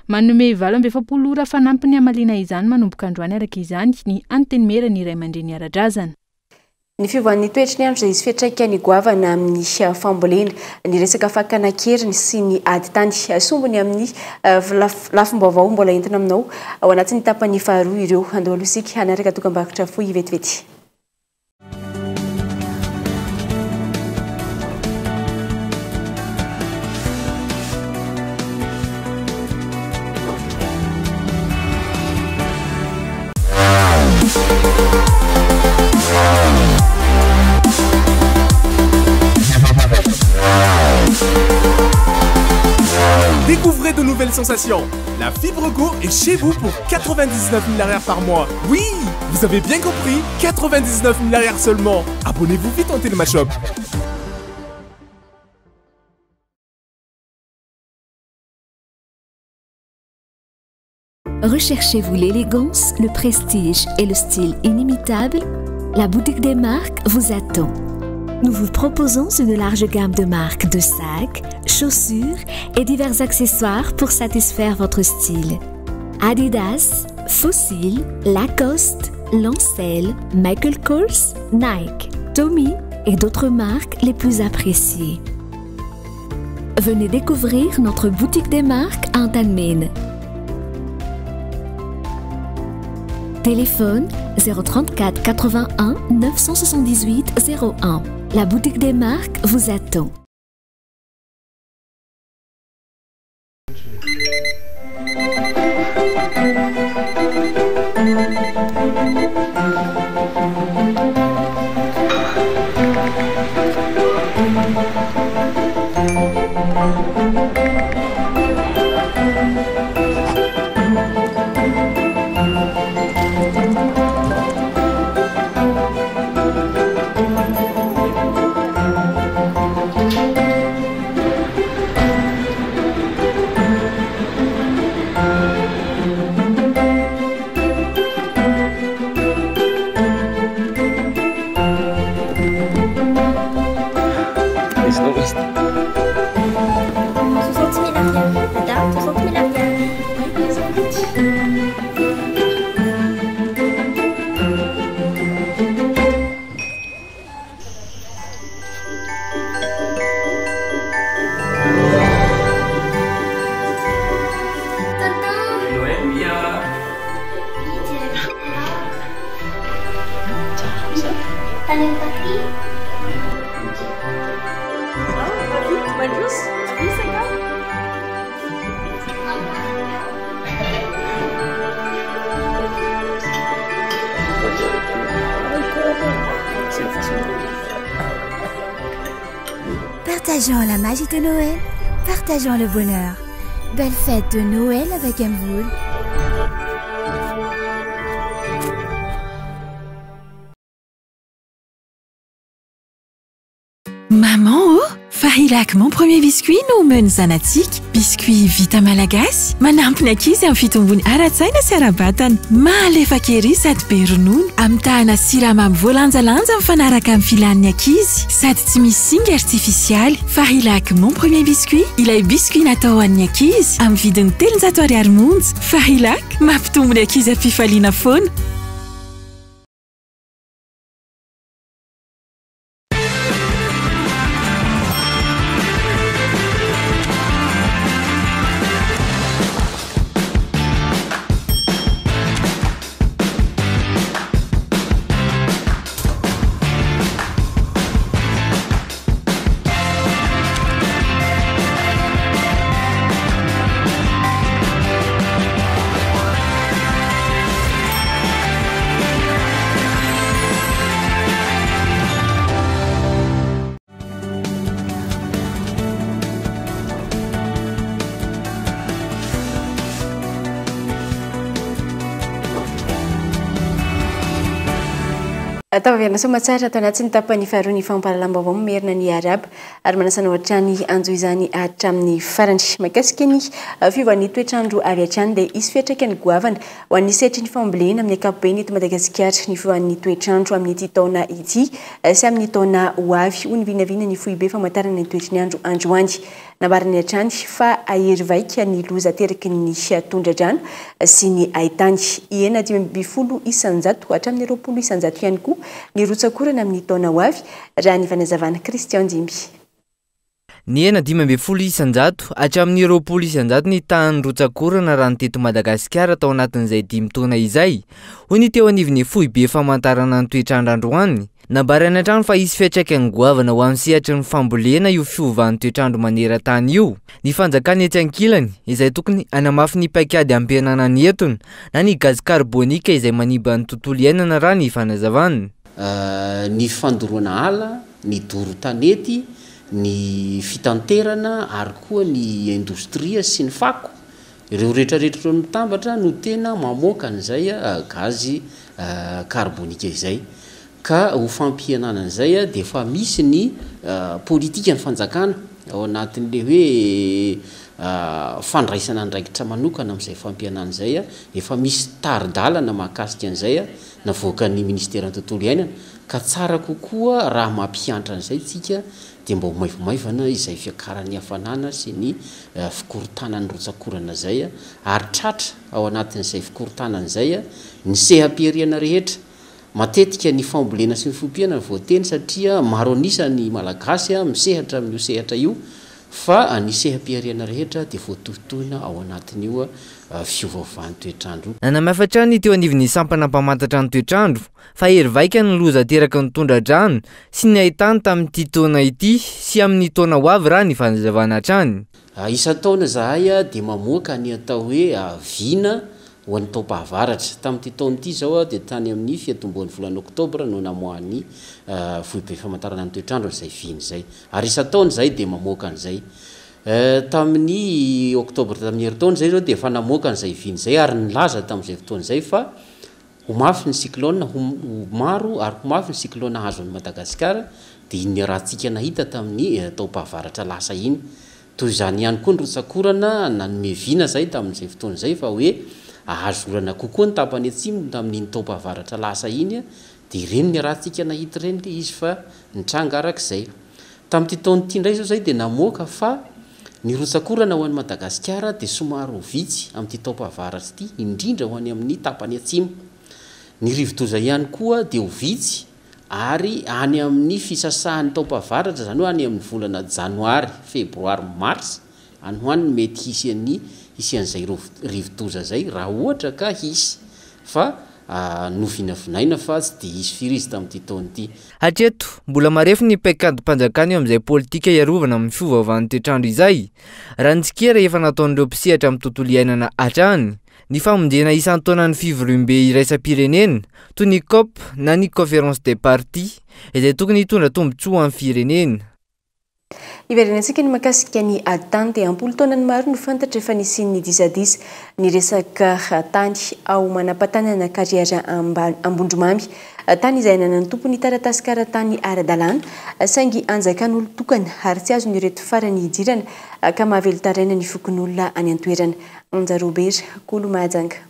Manome 48 ora fanampiny hamaliana izany manomboka androany araka izany ny Antenimieran'ny ray aman-dreny ara-drazana. Ny fiovan'ny toetry ny andro izay hisy fiantraikany goavana amin'ny fambolena, ny resaka fakana an-keriny sy ny ady tany. Sombiny amin'ny lafim-baovao mbola entina aminao ao anatin'ny tapany faharoa ireo. Andao aloha isika hanaraka dokambarotra fohy vetivety. Découvrez de nouvelles sensations. La fibre Go est chez vous pour 99 000 arrières par mois. Oui, vous avez bien compris, 99 000 arrières seulement. Abonnez-vous vite en Telemashop. Recherchez-vous l'élégance, le prestige et le style inimitable La boutique des marques vous attend. Nous vous proposons une large gamme de marques de sacs, chaussures et divers accessoires pour satisfaire votre style. Adidas, Fossil, Lacoste, Lancel, Michael Kors, Nike, Tommy et d'autres marques les plus appréciées. Venez découvrir notre boutique des marques à Antanmene. Téléphone 034 81 978 01. La boutique des marques vous attend. Partageons la magie de Noël, partageons le bonheur. Belle fête de Noël avec Mvoul. Maman ô! Farilac mon premier biscuit no omen'ny zanatsika. Biscuit vita malagasy, manampy ny ankizy amin'ny fitombony ara-tsaina sy ara-batana. Mahalefaka ery sady be ronono, amitahana siramamy voalanjalanja mifanaraka amin'ny filan'ny ankizy, sady tsy misy singa artifisialy. Farilac mon premier biscuit, ilay biscuit natao ho an'ny ankizy, amin'ny vidiny 300 ariary monja. Farilac, mampitombo ny ankizy am-pifaliana foana. Tafaverina soamatsara ato anatin'ny tapany faharoa ny fampahalalam-baovao mamerina ny arahaba ary manasa anao hatrany hanjo izany hatramin'ny farany. Mahakasika ny fiovan'ny toetr'andro avy hatrany dia hisy fiantraikany goavana ho an'ny sehatry ny fambolena amin'ny ankapobeny eto Madagasikara ny fiovan'ny toetr'andro amin'ity taona ity sy amin'ny taona ho avy, hoy ny vinavina ny foibe famantarana ny toetry ny andro androany. Nambarany hatrany fa hahery vaika ny loza ateraky ny tondra-drano sy ny haintany. Hihena 15% hatramin'ny 20% ihany koa ny rotsak'orana amin'ny taona ho avy, raha ny fanazavan'i Christian Dimby. Nihena 15% hatramin'ny 20% ny tahan'ny rotsak'orana raha ny teto Madagasikara tao anatin'izay dimy taona izay, hoy ny teo anivon'ny foibe famantarana ny toetr'andro androany. Nambarany hatrany fa hisy fiantraikany goavana ho an'ny sehatry ny fambolena io fiovan'ny toetr'andro maneran-tany io. Ny fanjakana etsy ankilany, izay tokony hanamafy ny paikady hampihenana ny etona na ny gaz carbonique izay manimba ny tontolo iainana raha ny fanazavana. Ny fandoroana ala, ny doro tanety, ny fitanterana ary koa ny indostria sy ny fako, ireo rehetra rehetra ireo mitambatra no tena mamoaka an'izay gaz carbonique izay. Ka ho fampihenana an'izay dia efa misy ny politikan'ny fanjakana ao anatin'ilay hoe fandraisana andraikitra manokana amin'izay fampihenana izay, efa misy tari-dalana mahakasika an'izay navoakan'ny ministeran'ny tontolo iainana, ka tsara kokoa raha mampihantra an'izay tsika dia mba ho maivomaivana izay fiakaran'ny hafanana sy ny fikorontanan'ny rotsak'orana izay, ary tratra ao anatin'izay fikorontanana izay ny seha-pihariana rehetra. Matetika ny fambolena sy ny fiompiana no voateny satria maro an'isa ny Malagasy misehatra amin'io sehatra io fa ny seha-pihariana rehetra dia voatohintohina ao anatin'io fiovaovan'ny toetr'andro io. Nanamafy hatrany ny teo anivon'ny sampana mpamantatra ny toetr'andro fa hery vaika ny loza ateraky ny tondra-drano sy ny haintany tamin'ity taona ity sy amin'ny taona ho avy raha ny fanazavana hatrany. Isan-taona izahay dia mamoaka ny atao hoe vina ho an'ny taom-pahavaratra. Tamin'ity taona ity izao dia tany amin'ny fiantombohan'ny volana oktobra no namoahan'ny Foibe Famantarana ny Toetr'andro an'izay vina izay. Ary isan-taona izahay dia mamoaka an'izay. Tamin'ny oktobra tamin'ny herintaona izay izao dia efa namoaka an'izay vina izay ary nilaza tamin'izay fotoana izay fa ho mafy ny cyclone, ho maro ary ho mafy ny cyclone hahazo an'i Madagasikara, dia iny niarahantsika nahita tamin'ny taom-pahavaratra lasa iny. Toy izany ihany koa ny rotsak'orana, nanome vina izahay tamin'izay fotoana izay fa hoe hahazo orana kokoa ny tapany atsimo tamin'iny taom-pahavaratra lasa iny, dia ireny niarahantsika nahita ireny ilay izy fa nitranga araka izay. Tamin'ity taona ity indray izao izahay dia namoaka fa ny rotsak'orana ho an'i Madagasikara dia somary ho vitsy amin'ity taom-pahavaratra ity, indrindra ho any amin'ny tapany atsimo. Ny rivodoza ihany koa dia ho vitsy ary any amin'ny fisasahan'ny taom-pahavaratra, izany hoe any amin'ny volana janoary, febroary, marsa, any ho any no mety hisy an'ny hisian'izay rivodoza izay raha ohatra ka hisy, fa novinavinaina fa tsy dia hisy firy izy tamin'ity taona ity. Hatreto, mbola marefo ny paikadim-panjakana eo amin'izay politika hiarovana amin'ny fiovaovan'ny toetr'andro izay, raha ny tsikera efa nataon'ireo mpisehatra amin'ny tontolo iainana hatrany. Ny famonjena isan-taona ny fivoriambe iraisam-pirenena, toy ny Cop na ny Conférence des parties, izay tokony hitondra tombontsoa ho an'ny firenena. Hiverenantsika ny mahakasika ny ady tany dia am-polo taonany maro no fantatra fa nisian'ny disadisa ny resaka tany ao Manampatanana Carrière Ambondromamy. Tany izay ananan'ny tompony taratasy kara-tany ara-dalàna saingy anjakan'olon-tokana ary tsy azon'ireto farany hidirana ka mahavelon-taraina ny fokonolona any an-toerana. Anja Robert, Kolo Mahajanga.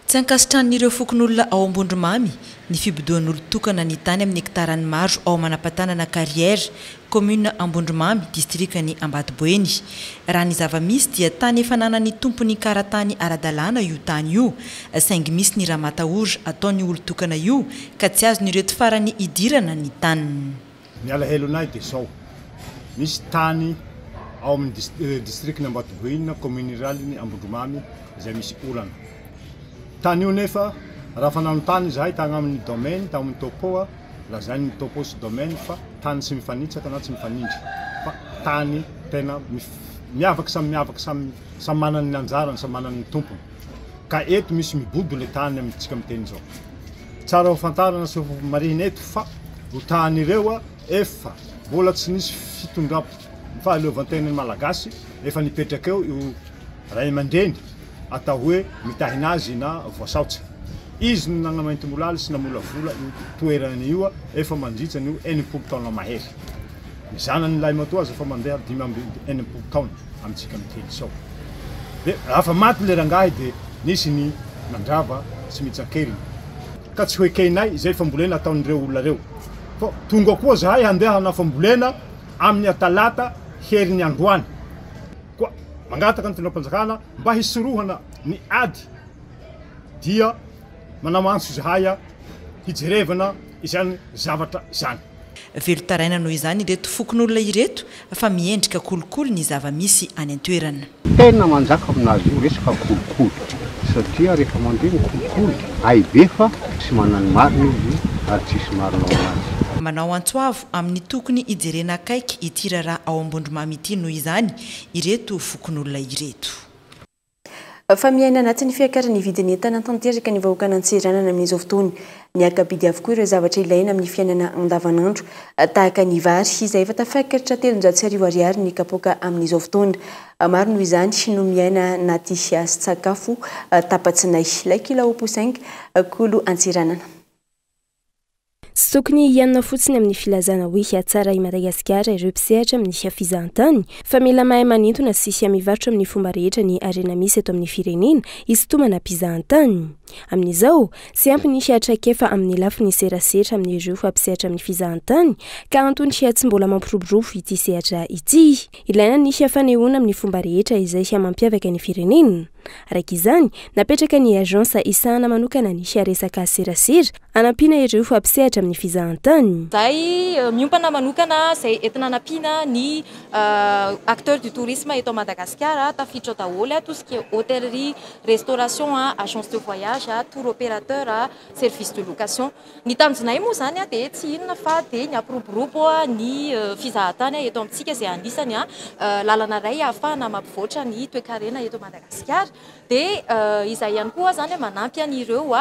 Tsy ankasitrahan'ireo fokonolona ao Ambondromamy ny fibodoan'olon-tokana ny tany amin'ny hektarany maro ao Manapatanana Carrière, kaominina Ambondromamy, distrikan'i Ambatoboeny. Raha ny zava-misy dia tany efa ananan'ny tompony kara-tany ara-dalàna io tany io, saingy misy ny ramatahora ataon'io olon-tokana io ka tsy azon'ireto farany idirana ny taniny. Ny alahelonay dia izao, misy tany ao amin'ny district-n'i Ambatobohina, commune rurale-n'i Ambondromamy izay misy olana. Tany io nefa raha fa nanontany izahay tany amin'ny domaine, tany amin'ny topo, lazain'ny topo sy domaine fa tany tsy mifanitsaka na tsy mifanindry fa tany tena miavaka samy miavaka samy samy manana ny anjarany, samy manana ny tompony. Ka eto misy mibodo le tany amintsika miteny izao. Tsara ho fantarina sy ho marihina eto fa io tany ireo efa mbola tsy nisy fitondram fahaleovantenan'ny Malagasy efa nipetraka eo io ray aman-dreny atao hoe mitahinazy na voasaotra. Izy no nagnamaintimolaly sy namolavola io toerana io efa mandritra ny 60 taona mahery. Ny zanany lahimatoa aza efa mandeha 65 taona amintsika miteny izao. Dia raha maty ilay rangahy dia nisy ny nandrava sy mitsakeriny. Ka tsy ho ekenay izay fambolena ataon'ireo olona ireo. Fa tonga koa zahay handeha hanao fambolena amin'ny atalata herin'ny androany. Koa mangataka ny fitondram-panjakana mba hisorohana ny ady dia manao antso izahay hijerevana izany zavatra izany. Velon-taraina noho izany ireto fokonolona ireto fa miendrika kolikoly ny zava-misy any an-toerana. Tena manjaka aminazy io resaka kolikoly satria rehefa mandeha ny kolikoly hay be fa tsy manana ny marina izy ary tsisy marina ao anazy. Manao antso avo amin'ny tokony hijerena akaiky ity raharaha ao Ambondromamy ity noho izany ireto fokonolona ireto. Fa miaina anatin'ny fiakaran'ny vidin'ny entana tanteraka ny vahoakan'Antsiranana amin'izao fotoana. Miaka-bidy avokoa ireo zavatra ilaina amin'ny fiainana andavanandro tahaka ny vary izay efa tafakatra 1300 ariary ny kapoaka amin'izao fotoana. Maro noho izany no miaina anaty sakafo tapa-tsinay. Laikila Oposenga, Kolo Antsiranana. Tsy tokony hianina fotsiny amin'ny filazana hoe tsara i Madagasikara ireo mpisehatra amin'ny fizahantany fa mila mahay manintona sy mivarotra amin'ny fomba rehetra ny harena misy eto amin'ny firenena hisintomana mpizahantany. Amin'izao, tsy ampy ny traikefa amin'ny lafiny serasera amin'ireo mpisehatra amin'ny fizahantany ka antony tsy mbola mampiroborobo ity sehatra ity. Ilaina ny fanehoana amin'ny fomba rehetra izay mampiavaka ny firenena. Araka izany, napetraka ny agence isahana manokana ny resaka serasera anampiana ireo mpisehatra amin'ny fizahantany. Izay miompana manokana izay entina anampiana ny acteur du tourisme eto Madagasikara, tafiditra ao daholo tout ce qui est hôtellerie, restauration, agence de voyage, tour opérateur, service de location. Ny tanjonay moa izany dia tsy inona fa dia ny hampiroborobo ny fizahantany eto amintsika izay anisany lalana iray ahafahana mampivoatra ny toekarena eto Madagasikara. Dia izay ihany koa izany manampy an'ireo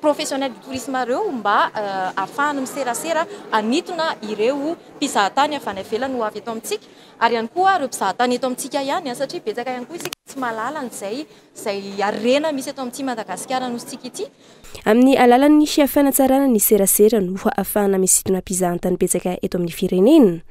professionnel du tourisme ireo mba ahafahany miserasera hanintona ireo mpizahatany avy any ivelany ho avy eto amintsika ary ihany koa ireo mpizahatany eto amintsika ihany satria betsaka ihany koa isika tsy mahalala an'izay izay harena misy eto amin'ity Madagasikara nosintsika ity. Amin'ny alalan'ny fanatsarana ny serasera no ahafahana misintona mpizahantany betsaka eto amin'ny firenena.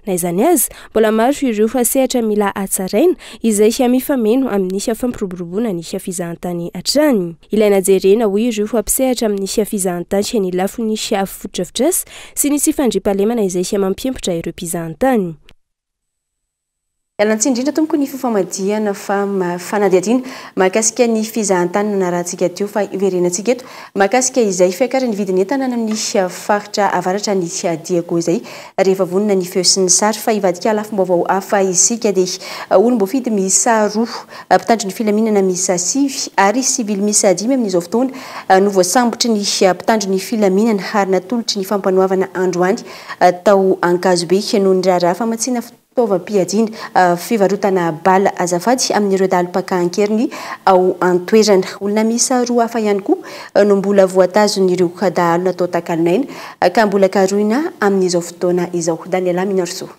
Na izany aza, mbola maro ireo sehatra mila hatsaraina izay mifameno amin'ny fampiroboroboana ny fizahantany hatrany. Ilaina jerena hoy ireo mpisehatra amin'ny fizahantany ny lafiny fotodrafitrasa sy ny tsy fandriampahalemana izay mampiempotra ireo mpizahantany. Ialantsiny indrindra tompoko ny fifamadihana fa fanadihadiana mahakasika ny fizahantany no narahantsika teo fa iverenantsika eto mahakasika izay fiakaran'ny vidin'ny entana any amin'ny faritra avaratra ny Diego izay rehefa vonona ny feo sy ny sary fa hivadika lafim-baovao hafa isika dia olom-boafidy miisa 2, mpitandro ny filaminana miisa 9 ary sivily miisa 5 amin'izao fotoana no voasambotry ny mpitandro ny filaminana ary natolotry ny fampanoavana androany tao Ankazobe noho ny raharaha famatsiana fitaovam-piadiana fivarotana bala azafady amin'ireo dahalo mpaka an-keriny ao an-toerana. Olona miisa 2 hafa ihany koa no mbola voatazon'ireo dahalo natao takalon'aina ka mbola karohina amin'izao fotoana izao. Daniela Minarso.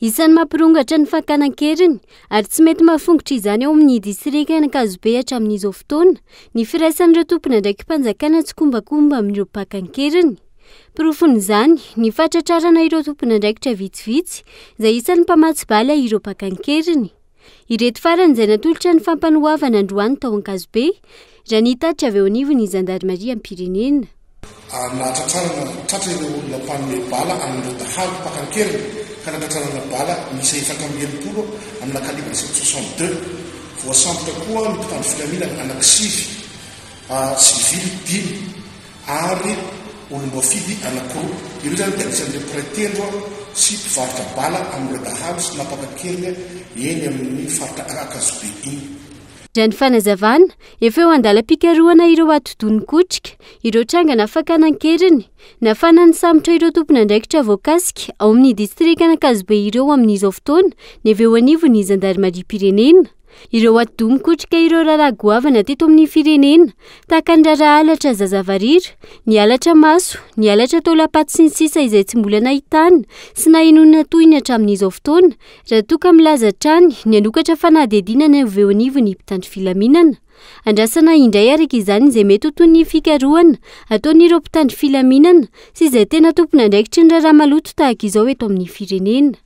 Isan'ny mampirongatra ny fakana an-keriny ary tsy mety mahafongotra izany ao amin'ny distrikan'Ankazobe hatramin'izao fotoana ny firaisan'ireo tompon'andraiki-panjakana tsikombakomba amin'ireo mpaka an-keriny. Porofon'izany ny fahatratrarana ireo tompon'andraikitra vitsivitsy izay isan'ny mpamatsy bala ireo mpaka an-keriny. Ireto farany izay natolotra ny fampanoavana androany tao Ankazobe raha nitatitra avy eo anivon'ny zandarimariam-pirenena. Nahatratrarana tratra ireo olona mpanome bala amin'ireo dahalo mpaka an-keriny ka natratrarana bala miisa 64 amina calibre 762. Voasambotra koa ny mpitandro filaminana anankisivy, sivily 5 ary olom-boafidy anankiroa. Ireo izany dia anisan'ireo mpiray tendro sy mpivarotra bala amin'ireo dahalo sy nampaka an-keriny eny amin'ny faritra Ankazobe iny. Raha ny fanazavana, efa eo an-dalam-pikarohana ireo atidoha nikotrika, ireo trangana fakana an-keriny, nafana nisambotra ireo tompon'andraikitra voakasika ao amin'ny distrikan'Ankazobe ireo amin'izao fotoana ny avy eo anivon'ny zandarimariam-pirenena. Ireo atidoha mikotrika ireo raharaha goavana teto amin'ny firenena, tahaka ny raharaha halatra zazavarira, ny halatra maso, ny halatra taolam-paty sy ny sisa izay tsy mbola nahitana sy nahenoana tohiny hatramin'izao fotoana, raha toa ka milaza hatrany ny hanokatra fanadihadiana ny avy eo anivon'ny mpitandro filaminana. Andrasana indray araka izany izay mety ho toy ny fikarohana ataon'ireo mpitandro filaminana sy izay tena tompon'andraikitry ny raharaha maloto tahaka izao eto amin'ny firenena.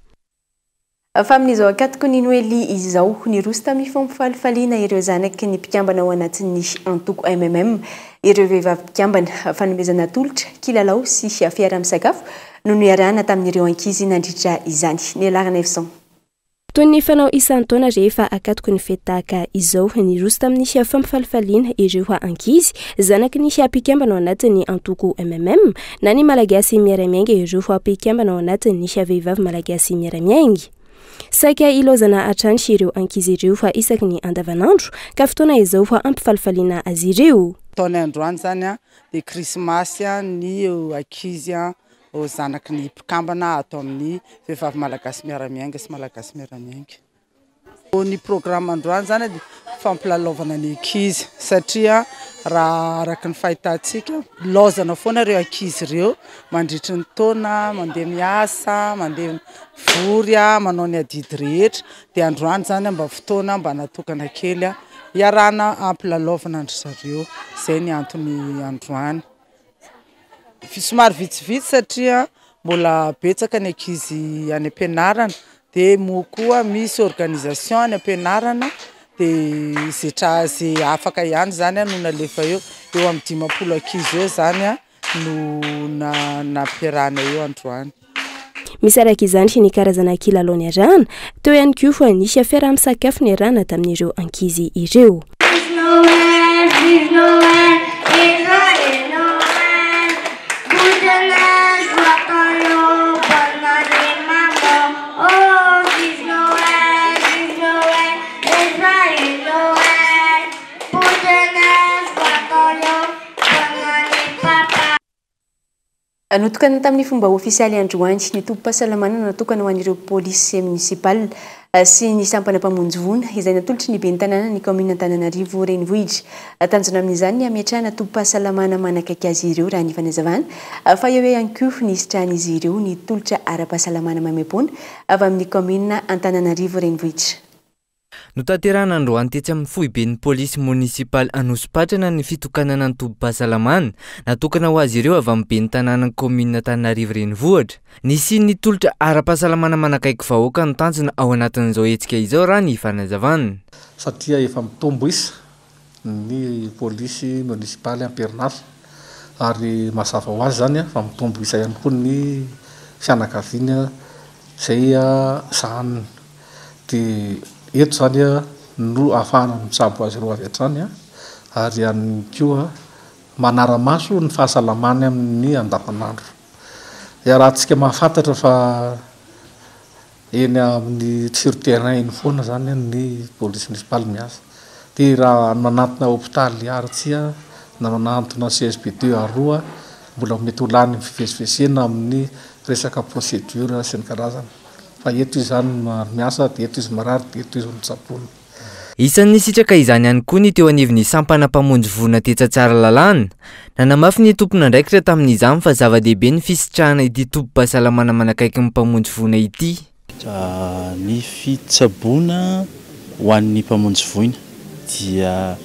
Fa amin'izao ankatoky ny Noely izao, niroso tamin'ny fampifalifaliana ireo zanaky ny mpikambana ao anatin'ny antoko MMM ireo vehivavy mpikambana. Fanomezana tolotra, kilalao sy fiaraha-misakafo no niarahana tamin'ireo ankizy nandritra izany. Nialarana Evson. Toy ny fanao isan-taona rehefa akatoky ny fety tahaka izao, niroso tamin'ny fampifalifaliana ireo ankizy zanaky ny mpikambana ao anatin'ny antoko MMM na ny Malagasy Miara-Miainga ireo mpikambana ao anatin'ny Vehivavy Malagasy Miara-Miainga. Saika ilaozana hatrany ireo ankizy ireo isaky ny andavanandro ka fotoana izao hampifalifaliana azy ireo. Taona androany izany dia krismasy ny ankizy zanaky ny mpikambana ato amin'ny Vehivavy Malagasy Miara-Miainga sy Malagasy Miara-Miainga. Ny programme androany izany dia fampilalaovana ny ankizy satria raha araka ny fahitantsika laozana foana ireo ankizy ireo mandritry ny taona, mandeha miasa, mandeha mivory, manao ny adidy rehetra dia androany izany mba fotoana mba natokana kely hiarahana hampilalaovana an-dry zareo, izay ny antony androany. Somary vitsivitsy satria mbola betsaka ny ankizy any am-pianarana dia moa koa misy organisation any am-pianarana dia izay tra- izay afaka ihany izany no nalefa eo, eo amin'ny 50 ankizy eo izany no na- nampiarahana eo androany. Misy araka izany ny karazana kilalao niarahana, teo ihany koa ny fiaraha-misakafo niarahana tamin'ireo ankizy ireo. Notokanana tamin'ny fomba ofisialy androany ny tobim-pahasalamana natokana ho an'ireo polisy municipal sy ny sampana mpamonjy voina izay natolotry ny ben'ny tanàna ny kaominina Antananarivo Renivohitra. Tanjona amin'izany ny hametrahana tobim-pahasalamana manakaiky azy ireo raha ny fanazavana fa eo ihany koa ny hisitrahan'izy ireo ny tolotra ara-pahasalamana maimaimpoana avy amin'ny kaominina Antananarivo Renivohitra. Notanterahina androany tetsy amin'ny foiben'ny polisy monisipaly Anosipatrana ny fitokanana ny tobim-pahasalamana natokana ho azy ireo avy amin'ny ben'ny tanànan'ny kaominina Antananarivo Renivohitra. Nisian'ny tolotra ara-pahasalamana manakaiky vahoaka no tanjona ao anatin'izao hetsika izao raha ny fanazavana. Satria efa mitombo isa ny polisy monisipaly am-perinasa ary mazava ho azy izany fa mitombo isa ihany koa ny fianakaviana izay sahaniny. Dia eto izany no ahafahana mitsabo azy ireo avy hatrany ary ihany koa manara-maso ny fahasalamany amin'ny andavanandro. Iarahantsika mahafantatra fa Eny amin'ny sur terrain eny foana zany ny police municipale miasa. Dia raha manantona hopitaly Aritsia na manantona CSB deux Aroa mbola mety ho lany fivezivezena amin'ny resaka procédure sy ny karazany. Fa eto izy zany miasa dia eto izy marary dia eto izy no tsaboina. Isan'ny nisitraka izany ihany koa ny teo anivon'ny sampana mpamonjy voina tetsy Tsaralalàna. Nanamafy ny tompon'andraikitra tamin'izany fa zava-dehibe ny fisitrahana ity tobim-pahasalamana manakaiky ny mpamonjy voina ity. Ny fitsaboana ho an'ny mpamonjy voina dia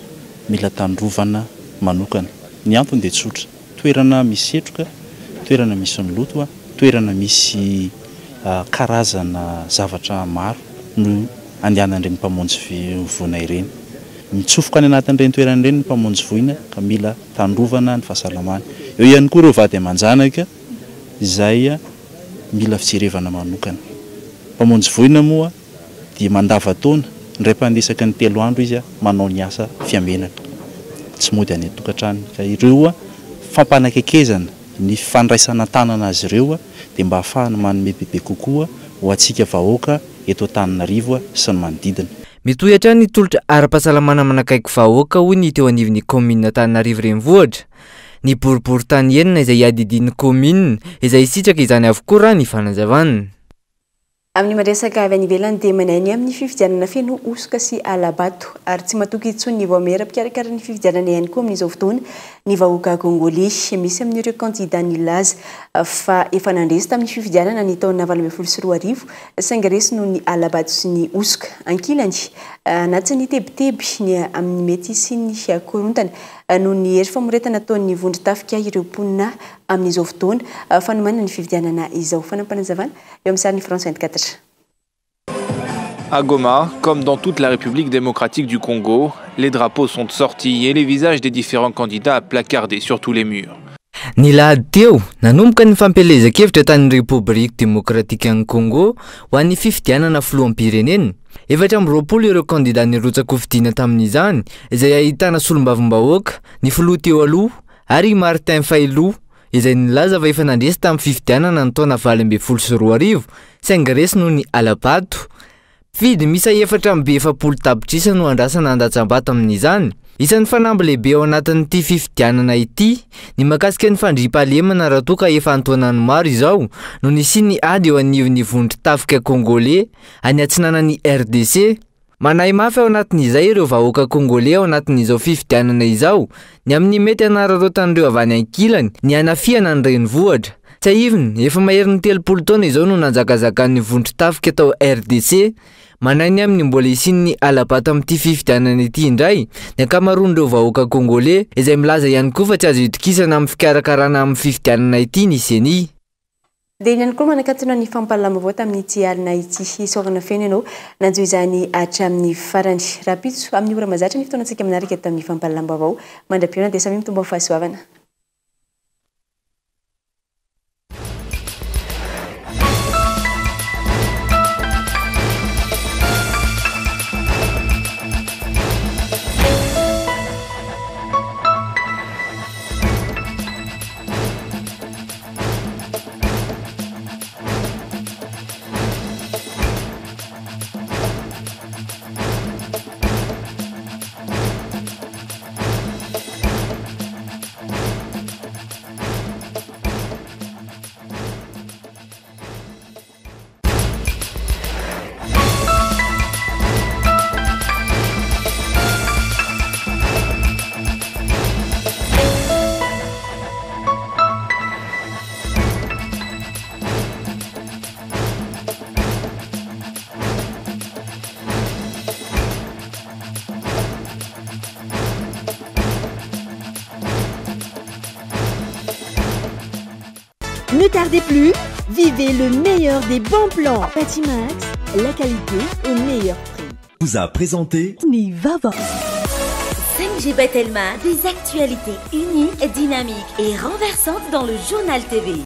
mila tandrovana manokana. Ny antony dia tsotra, toerana misy setroka, toerana misy ny loto, toerana misy karazana zavatra maro no andehanan'ireny mpamonjy voina ireny. Mitsofoka any anatin'ireny toerana ireny ny mpamonjy voina ka mila tandrovana ny fahasalamany. Eo ihany koa ireo vady aman-janaka izay mila fijerevana manokana. Mpamonjy voina moa dia mandavantaona, indray mpandeha isaky ny 3 andro izy manao ny asa fiambenana. Tsy mody any an-tokantranony. Ka ireo fampanakaikezana ny fandraisana an-tanana azy ireo dia mba ahafahany manome bebe kokoa ho antsika vahoaka eto Antananarivo sy ny manodidina. Mitohy hatrany ny tolotra ara-pahasalamana manakaiky vahoaka, hoy ny teo anivon'ny kaominina Antananarivo Renivohitra. Ny boriborintany enina izay iadidian'ny kaominina, izay hisitraka izany avokoa raha ny fanazavana. Amin'ny miresaka avy any ivelany dia manahy ny amin'ny fifidianana feno hosoka sy hala-bato ary tsy matoky intsony ny vaomiera mpikarakara ny fifidianana ihany koa amin'izao fotoana. ny vahoaka Kongoley. Misy amin'ireo kandida nilaza fa efa nandresy tamin'ny fifidianana ny taona 2018 saingy resy noho ny hala-bato sy ny hosoka. Ankilany, anatin'ny tebiteby ny amin'ny mety hisian'ny korontana noho ny hery famoretana ataon'ny vondron-tafika ireo mponina amin'izao fotoana fanomanana ny fifidianana izao. Fanampinazavana eo amin'ny sarin'ny France 24. À Goma, comme dans toute la République démocratique du Congo, les drapeaux sont sortis et les visages des différents candidats placardés sur tous les murs. Ny alahady teo, nanomboka ny fampielezan-kevitra tany Repoblika Demokratikan'i Congo ho an'ny fifidianana filoham-pirenena. 24 ireo kandidà nirotsaka-hofidiana tamin'izany, izay ahitana solombavambahoaka, ny filoha teo aloha ary i Martin Fayulu, izay nilaza fa efa nandresy tamin'ny fifidianana ny taona 2018, saingy resy noho ny hala-bato. Mpifidy miisa 44 tapitrisa no andrasana handatsa-bato amin'izany. Isan'ny fanamby lehibe ao anatin'ity fifidianana ity ny mahakasika ny fandriampahalemana raha toa ka efa an-taonany maro izao no nisian'ny ady eo anivon'ny vondron-tafika Kongoley any atsinanan'i RDC. Manahy mafy ao anatin'izay ireo vahoaka Kongoley ao anatin'izao fifidianana izao ny amin'ny mety hanararaotan'ireo avy any ankilany ny hanafihana ny renivohitra. Tsiahivina, efa maherin'ny 30 taona izao no nanjakazakan'ny vondron-tafika tao RDC. Manahy ny amin'ny mbola hisian'ny hala-bato amin'ity fifidianana ity indray ny ankamaroan'ireo vahoaka Kongoley, izay milaza ihany koa fa tsy azo itokisana amin'ny fikarakarana amin'ny fifidianana ity ny Ceni. Dia iny ihany koa manakatona ny fampahalalam-baovao tamin'ity alina ity. Isaorana feno ianao nanjo izany hatramin'ny farany. Rahampitso amin'ny ora mahazatra ny fotoanantsika manaraka eto amin'ny fampahalalam-baovao. Mandra-pihaona dia samia mitombo amin'ny fahasoavana. Ne tardez plus, vivez le meilleur des bons plans. Batimax, la qualité au meilleur prix. Vous a présenté Ny Vava. 5G Batelma, des actualités uniques, dynamiques et renversantes dans le journal TV.